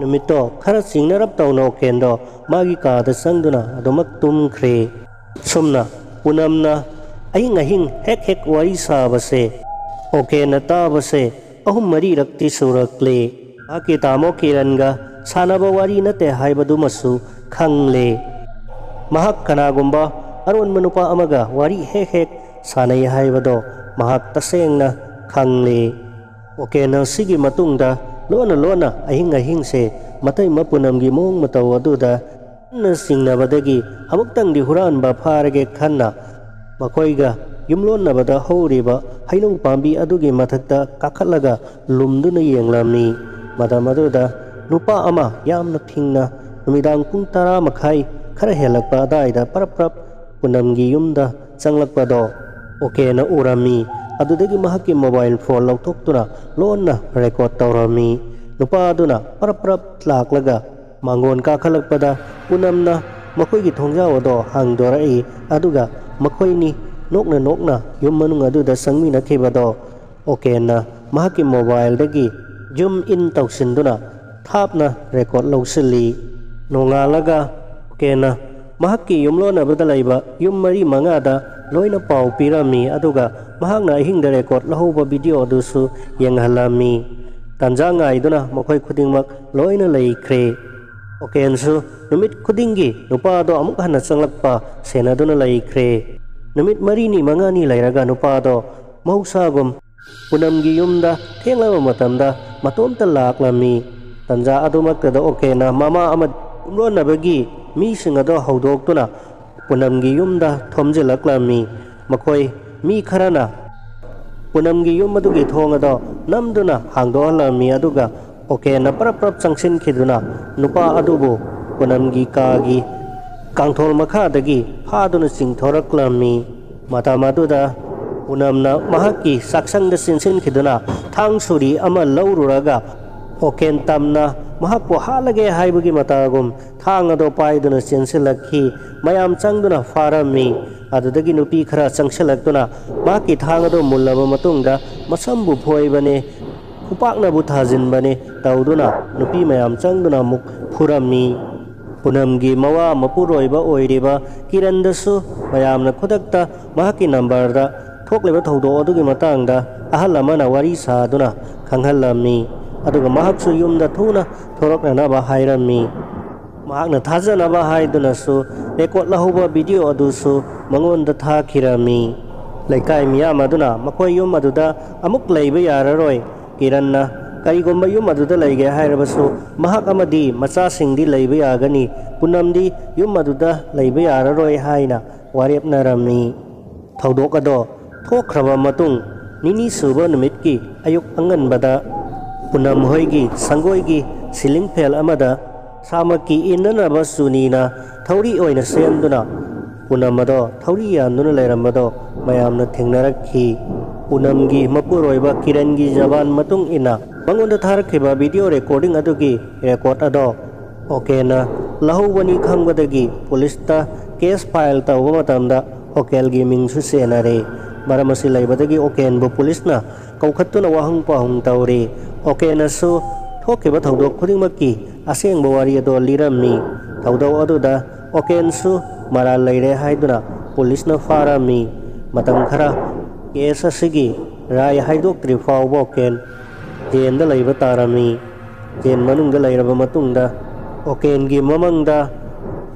ꯅꯨꯃꯤꯠꯇꯣ ꯈꯔ ꯆꯤꯡꯅꯔꯞ ꯇꯧꯅ ꯑꯣꯀꯦꯟꯗꯣ ꯃꯥꯒꯤ ꯀꯥꯗ ꯆꯪꯗꯨꯅ ꯑꯗꯨꯃꯛ ꯇꯨꯝꯈ꯭ꯔꯦ꯫ ꯁꯨꯝꯅ ꯄꯨꯅꯝꯅ ꯑꯍꯤꯡ ꯑꯍꯤꯡ ꯍꯦꯛ ꯍꯦꯛ ꯋꯥꯔꯤ ꯁꯥꯕꯁꯦ ꯑꯣꯀꯦꯟꯅ ꯇꯥꯕꯁꯦ ꯑꯍꯨꯝ ꯃꯔꯤꯔꯛꯇꯤ ꯁꯨꯔꯛꯂꯦ꯫ ꯃꯍꯥꯛꯀꯤ ꯇꯥꯃꯣ ꯀꯤꯔꯟꯒ ꯁꯥꯟꯅꯕ ꯋꯥꯔꯤ ꯅꯠꯇꯦ ꯍꯥꯏꯕꯗꯨꯃꯁꯨ ꯈꯪꯂꯦ꯫ ꯃꯍꯥꯛ ꯀꯅꯥꯒꯨꯝꯕ ꯑꯔꯣꯟꯕ ꯅꯨꯄꯥ ꯑꯃꯒ ꯋꯥꯔꯤ ꯍꯦꯛ ꯍꯦꯛ ꯁꯥꯟꯅꯩ ꯍꯥꯏꯕꯗꯣ ꯃꯍꯥꯛ ꯇꯁꯦꯡꯅ ꯈꯪꯂꯦ꯫ ꯑꯣꯀꯦꯟꯅ ꯁꯤꯒꯤ ꯃꯇꯨꯡꯗ ꯂꯣꯟꯅ ꯂꯣꯟꯅ ꯑꯍꯤꯡ ꯑꯍꯤꯡꯁꯦ ꯃꯇꯩꯃ ꯄꯨꯅꯝꯒꯤ ꯃꯑꯣꯡ ꯃꯇꯧ ꯑꯗꯨꯗ ꯀꯟꯅ ꯆꯤꯡꯅꯕꯗꯒꯤ ꯑꯃꯨꯛꯇꯪꯗꯤ ꯍꯨꯔꯥꯟꯕ ꯐꯥꯔꯒꯦ ꯈꯟꯅ ꯃꯈꯣꯏꯒ ꯌꯨꯝꯂꯣꯟꯅꯕꯗ ꯍꯧꯔꯤꯕ ꯍꯩꯅꯧ ꯄꯥꯝꯕꯤ ꯑꯗꯨꯒꯤ ꯃꯊꯛꯇ ꯀꯥꯈꯠꯂꯒ ꯂꯨꯝꯗꯨꯅ ꯌꯦꯡꯂꯝꯃꯤ꯫ ꯃꯇꯝ ꯑꯗꯨꯗ ꯅꯨꯄꯥ ꯑꯃ ꯌꯥꯝꯅ ꯐꯤꯡꯅ ꯅꯨꯃꯤꯗꯥꯡ ꯄꯨꯡ ꯇꯔꯥ ꯃꯈꯥꯏ ꯈꯔ ꯍꯦꯜꯂꯛꯄ ꯑꯗꯥꯏꯗ ꯄꯔꯞ ꯄꯔꯞ ꯄꯨꯅꯝꯒꯤ ꯌꯨꯝꯗ ꯆꯪꯂꯛꯄꯗꯣ ꯑꯣꯀꯦꯅ ꯎꯔꯝꯃꯤ꯫ ꯑꯗꯨꯗꯒꯤ ꯃꯍꯥꯛꯀꯤ ꯃꯣꯕꯥꯏꯜ ꯐꯣꯟ ꯂꯧꯊꯣꯛꯇꯨꯅ ꯂꯣꯟꯅ ꯔꯦꯀꯣꯔꯠ ꯇꯧꯔꯝꯃꯤ꯫ ꯅꯨꯄꯥ ꯑꯗꯨꯅ ꯄꯔꯞ ꯄꯔꯞ ꯂꯥꯛꯂꯒ ꯃꯥꯡꯒꯣꯟ ꯀꯥꯈꯠꯂꯛꯄꯗ ꯄꯨꯅꯝꯅ ꯃꯈꯣꯏꯒꯤ ꯊꯣꯡꯖꯥꯎ ꯑꯗꯣ ꯍꯥꯡꯗꯣꯔꯛꯏ꯫ ꯑꯗꯨꯒ ꯃꯈꯣꯏꯅꯤ ꯅꯣꯛꯅ ꯅꯣꯛꯅ ꯌꯨꯝ ꯃꯅꯨꯡ ꯑꯗꯨꯗ ꯆꯪꯃꯤꯟꯅꯈꯤꯕꯗꯣ ꯑꯣꯀꯦꯟꯅ ꯃꯍꯥꯛꯀꯤ ꯃꯣꯕꯥꯏꯜꯗꯒꯤ ꯖꯨꯝ ꯏꯟ ꯇꯧꯁꯤꯟꯗꯨꯅ ꯊꯥꯞꯅ ꯔꯦꯀꯣꯔꯠ ꯂꯧꯁꯤꯜꯂꯤ꯫ ꯅꯣꯡꯉꯥꯜꯂꯒ ꯑꯣꯀꯦꯟꯅ ꯃꯍꯥꯛꯀꯤ ꯌꯨꯝꯂꯣꯟꯅꯕꯗ ꯂꯩꯕ ꯌꯨꯝ ꯃꯔꯤ ꯃꯉꯥꯗ ꯂꯣꯏꯅ ꯄꯥꯎ ꯄꯤꯔꯝꯃꯤ꯫ ꯑꯗꯨꯒ ꯃꯍꯥꯛꯅ ꯑꯍꯤꯡꯗ ꯔꯦꯀꯣꯔꯠ ꯂꯧꯍꯧꯕ ꯚꯤꯗꯤꯑꯣ ꯑꯗꯨꯁꯨ ꯌꯦꯡꯍꯜꯂꯝꯃꯤ꯫ ꯇꯥꯟꯖꯥ ꯉꯥꯏꯗꯨꯅ ꯃꯈꯣꯏ ꯈꯨꯗꯤꯡꯃꯛ ꯂꯣꯏꯅ ꯂꯩꯈ꯭ꯔꯦ꯫ ꯑꯣꯀꯦꯟꯁꯨ ꯅꯨꯃꯤꯠ ꯈꯨꯗꯤꯡꯒꯤ ꯅꯨꯄꯥ ꯑꯗꯣ ꯑꯃꯨꯛ ꯍꯟꯅ ꯆꯪꯂꯛꯄ ꯁꯦꯟꯅꯗꯨꯅ ꯂꯩꯈ꯭ꯔꯦ꯫ ꯅꯨꯃꯤꯠ ꯃꯔꯤꯅꯤ ꯃꯉꯥꯅꯤ ꯂꯩꯔꯒ ꯅꯨꯄꯥ ꯑꯗꯣ ꯃꯍꯧꯁꯥꯒꯨꯝ ꯄꯨꯅꯝꯒꯤ ꯌꯨꯝꯗ ꯊꯦꯡꯂꯕ ꯃꯇꯝꯗ ꯃꯇꯣꯝꯇ ꯂꯥꯛꯂꯝꯃꯤ꯫ ꯇꯟꯖꯥ ꯑꯗꯨꯃꯛꯇꯗ ꯑꯣꯀꯦꯅ ꯃꯃꯥ ꯑꯃꯗꯤ ꯌꯨꯝꯂꯣꯟꯅꯕꯒꯤ ꯃꯤꯁꯤꯡ ꯑꯗꯣ ꯍꯧꯗꯣꯛꯇꯨꯅ ꯄꯨꯅꯝꯒꯤ ꯌꯨꯝꯗ ꯊꯣꯝꯖꯤꯜꯂꯛꯂꯝꯃꯤ꯫ ꯃꯈꯣꯏ ꯃꯤ ꯈꯔꯅ ꯄꯨꯅꯝꯒꯤ ꯌꯨꯝ ꯑꯗꯨꯒꯤ ꯊꯣꯡ ꯑꯗꯣ ꯅꯝꯗꯨꯅ ꯍꯥꯡꯗꯣꯛꯍꯜꯂꯝꯃꯤ꯫ ꯑꯗꯨꯒ ꯑꯣꯀꯦꯅ ꯄꯔꯞ ꯄꯔꯞ ꯆꯪꯁꯤꯟꯈꯤꯗꯨꯅ ꯅꯨꯄꯥ ꯑꯗꯨꯕꯨ ꯄꯨꯅꯝꯒꯤ ꯀꯥꯒꯤ ꯀꯥꯡꯊꯣꯜ ꯃꯈꯥꯗꯒꯤ ꯐꯥꯗꯨꯅ ꯆꯤꯡꯊꯣꯔꯛꯂꯝꯃꯤ꯫ ꯃꯇꯝ ꯑꯗꯨꯗ ꯄꯨꯅꯝꯅ ꯃꯍꯥꯛꯀꯤ ꯆꯥꯛꯁꯪꯗ ꯆꯦꯟꯁꯤꯟꯈꯤꯗꯨꯅ ꯊꯥꯡ ꯁꯣꯔꯤ ꯑꯃ ꯂꯧꯔꯨꯔꯒ ꯑꯣꯀꯦꯟ ꯇꯝꯅ ꯃꯍꯥꯛꯄꯨ ꯍꯥꯠꯂꯒꯦ ꯍꯥꯏꯕꯒꯤ ꯃꯇꯥꯒꯨꯝ ꯊꯥꯡ ꯑꯗꯣ ꯄꯥꯏꯗꯨꯅ ꯆꯦꯟꯁꯤꯜꯂꯛꯈꯤ꯫ ꯃꯌꯥꯝ ꯆꯪꯗꯨꯅ ꯐꯥꯔꯝꯃꯤ꯫ ꯑꯗꯨꯗꯒꯤ ꯅꯨꯄꯤ ꯈꯔ ꯆꯪꯁꯤꯜꯂꯛꯇꯨꯅ ꯃꯍꯥꯛꯀꯤ ꯊꯥꯡ ꯑꯗꯨ ꯃꯨꯜꯂꯕ ꯃꯇꯨꯡꯗ ꯃꯁꯝꯕꯨ ꯐꯣꯏꯕꯅꯦ, ꯈꯨꯄꯥꯛꯅꯕꯨ ꯊꯥꯖꯤꯟꯕꯅꯦ ꯇꯧꯗꯨꯅ ꯅꯨꯄꯤ ꯃꯌꯥꯝ ꯆꯪꯗꯨꯅ ꯑꯃꯨꯛ ꯐꯨꯔꯝꯃꯤ꯫ ꯄꯨꯅꯝꯒꯤ ꯃꯋꯥ ꯃꯄꯨꯔꯣꯏꯕ ꯑꯣꯏꯔꯤꯕ ꯀꯤꯔꯟꯗꯁꯨ ꯃꯌꯥꯝꯅ ꯈꯨꯗꯛꯇ ꯃꯍꯥꯛꯀꯤ ꯅꯝꯕꯔꯗ ꯊꯣꯛꯂꯤꯕ ꯊꯧꯗꯣꯛ ꯑꯗꯨꯒꯤ ꯃꯇꯥꯡꯗ ꯑꯍꯜ ꯑꯃꯅ ꯋꯥꯔꯤ ꯁꯥꯗꯨꯅ ꯈꯪꯍꯜꯂꯝꯃꯤ꯫ ꯑꯗꯨꯒ ꯃꯍꯥꯛꯁꯨ ꯌꯨꯝꯗ ꯊꯨꯅ ꯊꯣꯔꯛꯅꯅꯕ ꯍꯥꯏꯔꯝꯃꯤ꯫ ꯃꯍꯥꯛꯅ ꯊꯥꯖꯅꯕ ꯍꯥꯏꯗꯨꯅꯁꯨ ꯔꯦꯀꯣꯔꯠ ꯂꯧꯍꯧꯕ ꯚꯤꯗꯤꯑꯣ ꯑꯗꯨꯁꯨ ꯃꯉꯣꯟꯗ ꯊꯥꯈꯤꯔꯝꯃꯤ꯫ ꯂꯩꯀꯥꯏ ꯃꯤꯌꯥꯝ ꯑꯗꯨꯅ ꯃꯈꯣꯏ ꯌꯨꯝ ꯑꯗꯨꯗ ꯑꯃꯨꯛ ꯂꯩꯕ ꯌꯥꯔꯔꯣꯏ꯫ ꯀꯤꯔꯟꯅ ꯀꯔꯤꯒꯨꯝꯕ ꯌꯨꯝ ꯑꯗꯨꯗ ꯂꯩꯒꯦ ꯍꯥꯏꯔꯕꯁꯨ ꯃꯍꯥꯛ ꯑꯃꯗꯤ ꯃꯆꯥꯁꯤꯡꯗꯤ ꯂꯩꯕ ꯌꯥꯒꯅꯤ꯫ ꯄꯨꯅꯝꯗꯤ ꯌꯨꯝ ꯑꯗꯨꯗ ꯂꯩꯕ ꯌꯥꯔꯔꯣꯏ ꯍꯥꯏꯅ ꯋꯥꯔꯦꯞꯅꯔꯝꯃꯤ꯫ ꯊꯧꯗꯣꯛ ꯑꯗꯣ ꯊꯣꯛꯈ꯭ꯔꯕ ꯃꯇꯨꯡ ꯅꯤꯅꯤ ꯁꯨꯕ ꯅꯨꯃꯤꯠꯀꯤ ꯑꯌꯨꯛ ꯑꯉꯟꯕꯗ ꯄꯨꯅꯝ ꯍꯣꯏꯒꯤ ꯁꯪꯒꯣꯏꯒꯤ ꯁꯤꯂꯤꯡ ꯐꯦꯜ ꯑꯃꯗ ꯁꯥꯃꯛꯀꯤ ꯏꯟꯅꯅꯕ ꯆꯨꯅꯤꯅ ꯊꯧꯔꯤ ꯑꯣꯏꯅ ꯁꯦꯝꯗꯨꯅ ꯄꯨꯅꯝ ꯑꯗꯣ ꯊꯧꯔꯤ ꯌꯥꯟꯗꯨꯅ ꯂꯩꯔꯝꯕꯗꯣ ꯃꯌꯥꯝꯅ ꯊꯦꯡꯅꯔꯛꯈꯤ꯫ ꯄꯨꯅꯝꯒꯤ ꯃꯄꯨꯔꯣꯏꯕ ꯀꯤꯔꯟꯒꯤ ꯖꯕꯥꯟ ꯃꯇꯨꯡ ꯏꯟꯅ ꯃꯉꯣꯟꯗ ꯊꯥꯔꯛꯈꯤꯕ ꯚꯤꯗꯤꯑꯣ ꯔꯦꯀꯣꯔꯗꯤꯡ ꯑꯗꯨꯒꯤ ꯔꯦꯀꯣꯔꯗ ꯑꯗꯣ ꯑꯣꯀꯦꯅ ꯂꯧꯍꯧꯕꯅꯤ ꯈꯪꯕꯗꯒꯤ ꯄꯨꯂꯤꯁꯇ ꯀꯦꯁ ꯐꯥꯏꯜ ꯇꯧꯕ ꯃꯇꯝꯗ ꯑꯣꯀꯦꯜꯒꯤ ꯃꯤꯡꯁꯨ ꯆꯦꯟꯅꯔꯦ꯫ ꯃꯔꯝ ꯑꯁꯤ ꯂꯩꯕꯗꯒꯤ ꯑꯣꯀꯦꯟꯕꯨ ꯄꯨꯂꯤꯁꯅ ꯀꯧꯈꯠꯇꯨꯅ ꯋꯥꯍꯪ ꯄꯥꯎꯍꯪ ꯇꯧꯔꯦ꯫ ꯑꯣꯀꯦꯅꯁꯨ ꯊꯣꯛꯈꯤꯕ ꯊꯧꯗꯣꯛ ꯈꯨꯗꯤꯡꯃꯛꯀꯤ ꯑꯁꯦꯡꯕ ꯋꯥꯔꯤ ꯑꯗꯣ ꯂꯤꯔꯝꯃꯤ꯫ ꯊꯧꯗꯣꯛ ꯑꯗꯨꯗ ꯑꯣꯀꯦꯟꯁꯨ ꯃꯔꯥꯜ ꯂꯩꯔꯦ ꯍꯥꯏꯗꯨꯅ ꯄꯨꯂꯤꯁꯅ ꯐꯥꯔꯝꯃꯤ꯫ ꯃꯇꯝ ꯈꯔ ꯀꯦꯁ ꯑꯁꯤꯒꯤ ꯔꯥꯏ ꯍꯥꯏꯗꯣꯛꯇ꯭ꯔꯤ ꯐꯥꯎꯕ ꯑꯣꯀꯦꯟ ꯖꯦꯟꯗ ꯂꯩꯕ ꯇꯥꯔꯝꯃꯤ꯫ ꯖꯦꯟ ꯃꯅꯨꯡꯗ ꯂꯩꯔꯕ ꯃꯇꯨꯡꯗ ꯑꯣꯀꯦꯟꯒꯤ ꯃꯃꯪꯗ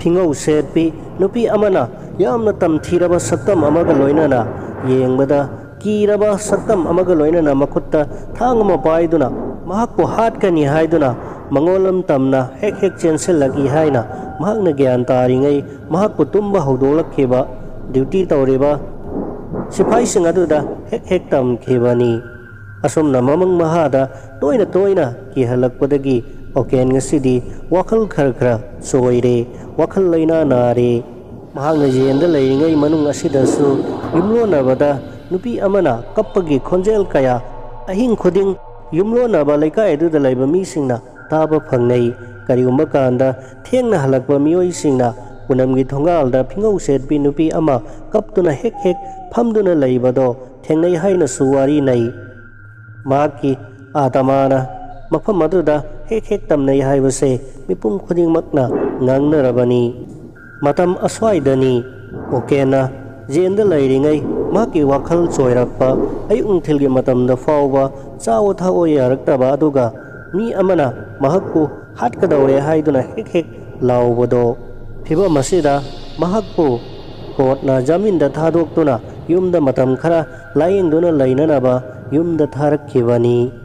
ꯐꯤꯉꯧ ꯁꯦꯠꯄꯤ ꯅꯨꯄꯤ ꯑꯃꯅ ꯌꯥꯝꯅ ꯇꯝꯊꯤꯔꯕ ꯁꯛꯇꯝ ꯑꯃꯒ ꯂꯣꯏꯅꯅ ꯌꯦꯡꯕꯗ ꯀꯤꯔꯕ ꯁꯛꯇꯝ ꯑꯃꯒ ꯂꯣꯏꯅꯅ ꯃꯈꯨꯠꯇ ꯊꯥꯡ ꯑꯃ ꯄꯥꯏꯗꯨꯅ ꯃꯍꯥꯛꯄꯨ ꯍꯥꯠꯀꯅꯤ ꯍꯥꯏꯗꯨꯅ ꯃꯉꯣꯟ ꯇꯝꯅ ꯍꯦꯛ ꯍꯦꯛ ꯆꯦꯟꯁꯤꯜꯂꯛꯏ ꯍꯥꯏꯅ ꯃꯍꯥꯛꯅ ꯒ꯭ꯌꯥꯟ ꯇꯥꯔꯤꯉꯩ ꯃꯍꯥꯛꯄꯨ ꯇꯨꯝꯕ ꯍꯧꯗꯣꯛꯂꯛꯈꯤꯕ ꯗ꯭ꯌꯨꯇꯤ ꯇꯧꯔꯤꯕ ꯁꯤꯐꯥꯏꯁꯤꯡ ꯑꯗꯨꯗ ꯍꯦꯛ ꯍꯦꯛ ꯇꯝꯈꯤꯕꯅꯤ꯫ ꯑꯁꯨꯝꯅ ꯃꯃꯪ ꯃꯍꯥꯗ ꯇꯣꯏꯅ ꯇꯣꯏꯅ ꯀꯤꯍꯜꯂꯛꯄꯗꯒꯤ ꯑꯣꯀꯦꯟ ꯉꯁꯤꯗꯤ ꯋꯥꯈꯜ ꯈꯔ ꯈꯔ ꯆꯣꯏꯔꯦ, ꯋꯥꯈꯜ ꯂꯩꯅꯥ ꯅꯥꯔꯦ꯫ ꯃꯍꯥꯛꯅ ꯖꯦꯟꯗ ꯂꯩꯔꯤꯉꯩ ꯃꯅꯨꯡ ꯑꯁꯤꯗꯁꯨ ꯌꯨꯝꯂꯣꯟꯅꯕꯗ ꯅꯨꯄꯤ ꯑꯃꯅ ꯀꯞꯄꯒꯤ ꯈꯣꯟꯖꯦꯜ ꯀꯌꯥ ꯑꯍꯤꯡ ꯈꯨꯗꯤꯡ ꯌꯨꯝꯂꯣꯟꯅꯕ ꯂꯩꯀꯥꯏ ꯑꯗꯨꯗ ꯂꯩꯕ ꯃꯤꯁꯤꯡꯅ ꯇꯥꯕ ꯐꯪꯅꯩ꯫ ꯀꯔꯤꯒꯨꯝꯕ ꯀꯥꯟꯗ ꯊꯦꯡꯅ ꯍꯜꯂꯛꯄ ꯃꯤꯑꯣꯏꯁꯤꯡꯅ ꯎꯅꯝꯒꯤ ꯊꯣꯡꯒꯥꯜꯗ ꯐꯤꯉꯧ ꯁꯦꯠꯄꯤ ꯅꯨꯄꯤ ꯑꯃ ꯀꯞꯇꯨꯅ ꯍꯦꯛ ꯍꯦꯛ ꯐꯝꯗꯨꯅ ꯂꯩꯕꯗꯣ ꯊꯦꯡꯅꯩ ꯍꯥꯏꯅꯁꯨ ꯋꯥꯔꯤ ꯅꯩ꯫ ꯃꯍꯥꯛꯀꯤ ꯑꯥꯇꯃꯥꯅ ꯃꯐꯝ ꯑꯗꯨꯗ ꯍꯦꯛ ꯍꯦꯛ ꯇꯝꯅꯩ ꯍꯥꯏꯕꯁꯦ ꯃꯤꯄꯨꯝ ꯈꯨꯗꯤꯡꯃꯛꯅ ꯉꯥꯡꯅꯔꯕꯅꯤ꯫ ꯃꯇꯝ ꯑꯁ꯭ꯋꯥꯏꯗꯅꯤ ꯑꯣꯀꯦꯟꯅ ꯖꯦꯟꯗ ꯂꯩꯔꯤꯉꯩ ꯃꯍꯥꯛꯀꯤ ꯋꯥꯈꯜ ꯆꯣꯏꯔꯛꯄ, ꯑꯌꯨꯛ ꯅꯨꯡꯊꯤꯜꯒꯤ ꯃꯇꯝꯗ ꯐꯥꯎꯕ ꯆꯥꯑꯣ ꯊꯛꯑꯣ ꯌꯥꯔꯛꯇꯕ, ꯑꯗꯨꯒ ꯃꯤ ꯑꯃꯅ ꯃꯍꯥꯛꯄꯨ ꯍꯥꯠꯀꯗꯧꯔꯦ ꯍꯥꯏꯗꯨꯅ ꯍꯦꯛ ꯍꯦꯛ ꯂꯥꯎꯕꯗꯣ꯫ ꯐꯤꯚꯝ ꯑꯁꯤꯗ ꯃꯍꯥꯛꯄꯨ ꯀꯣꯔꯠꯅ ꯖꯥꯃꯤꯟꯗ ꯊꯥꯗꯣꯛꯇꯨꯅ ꯌꯨꯝꯗ ꯃꯇꯝ ꯈꯔ ꯂꯥꯌꯦꯡꯗꯨꯅ ꯂꯩꯅꯅꯕ ꯌꯨꯝꯗ ꯊꯥꯔꯛꯈꯤꯕꯅꯤ꯫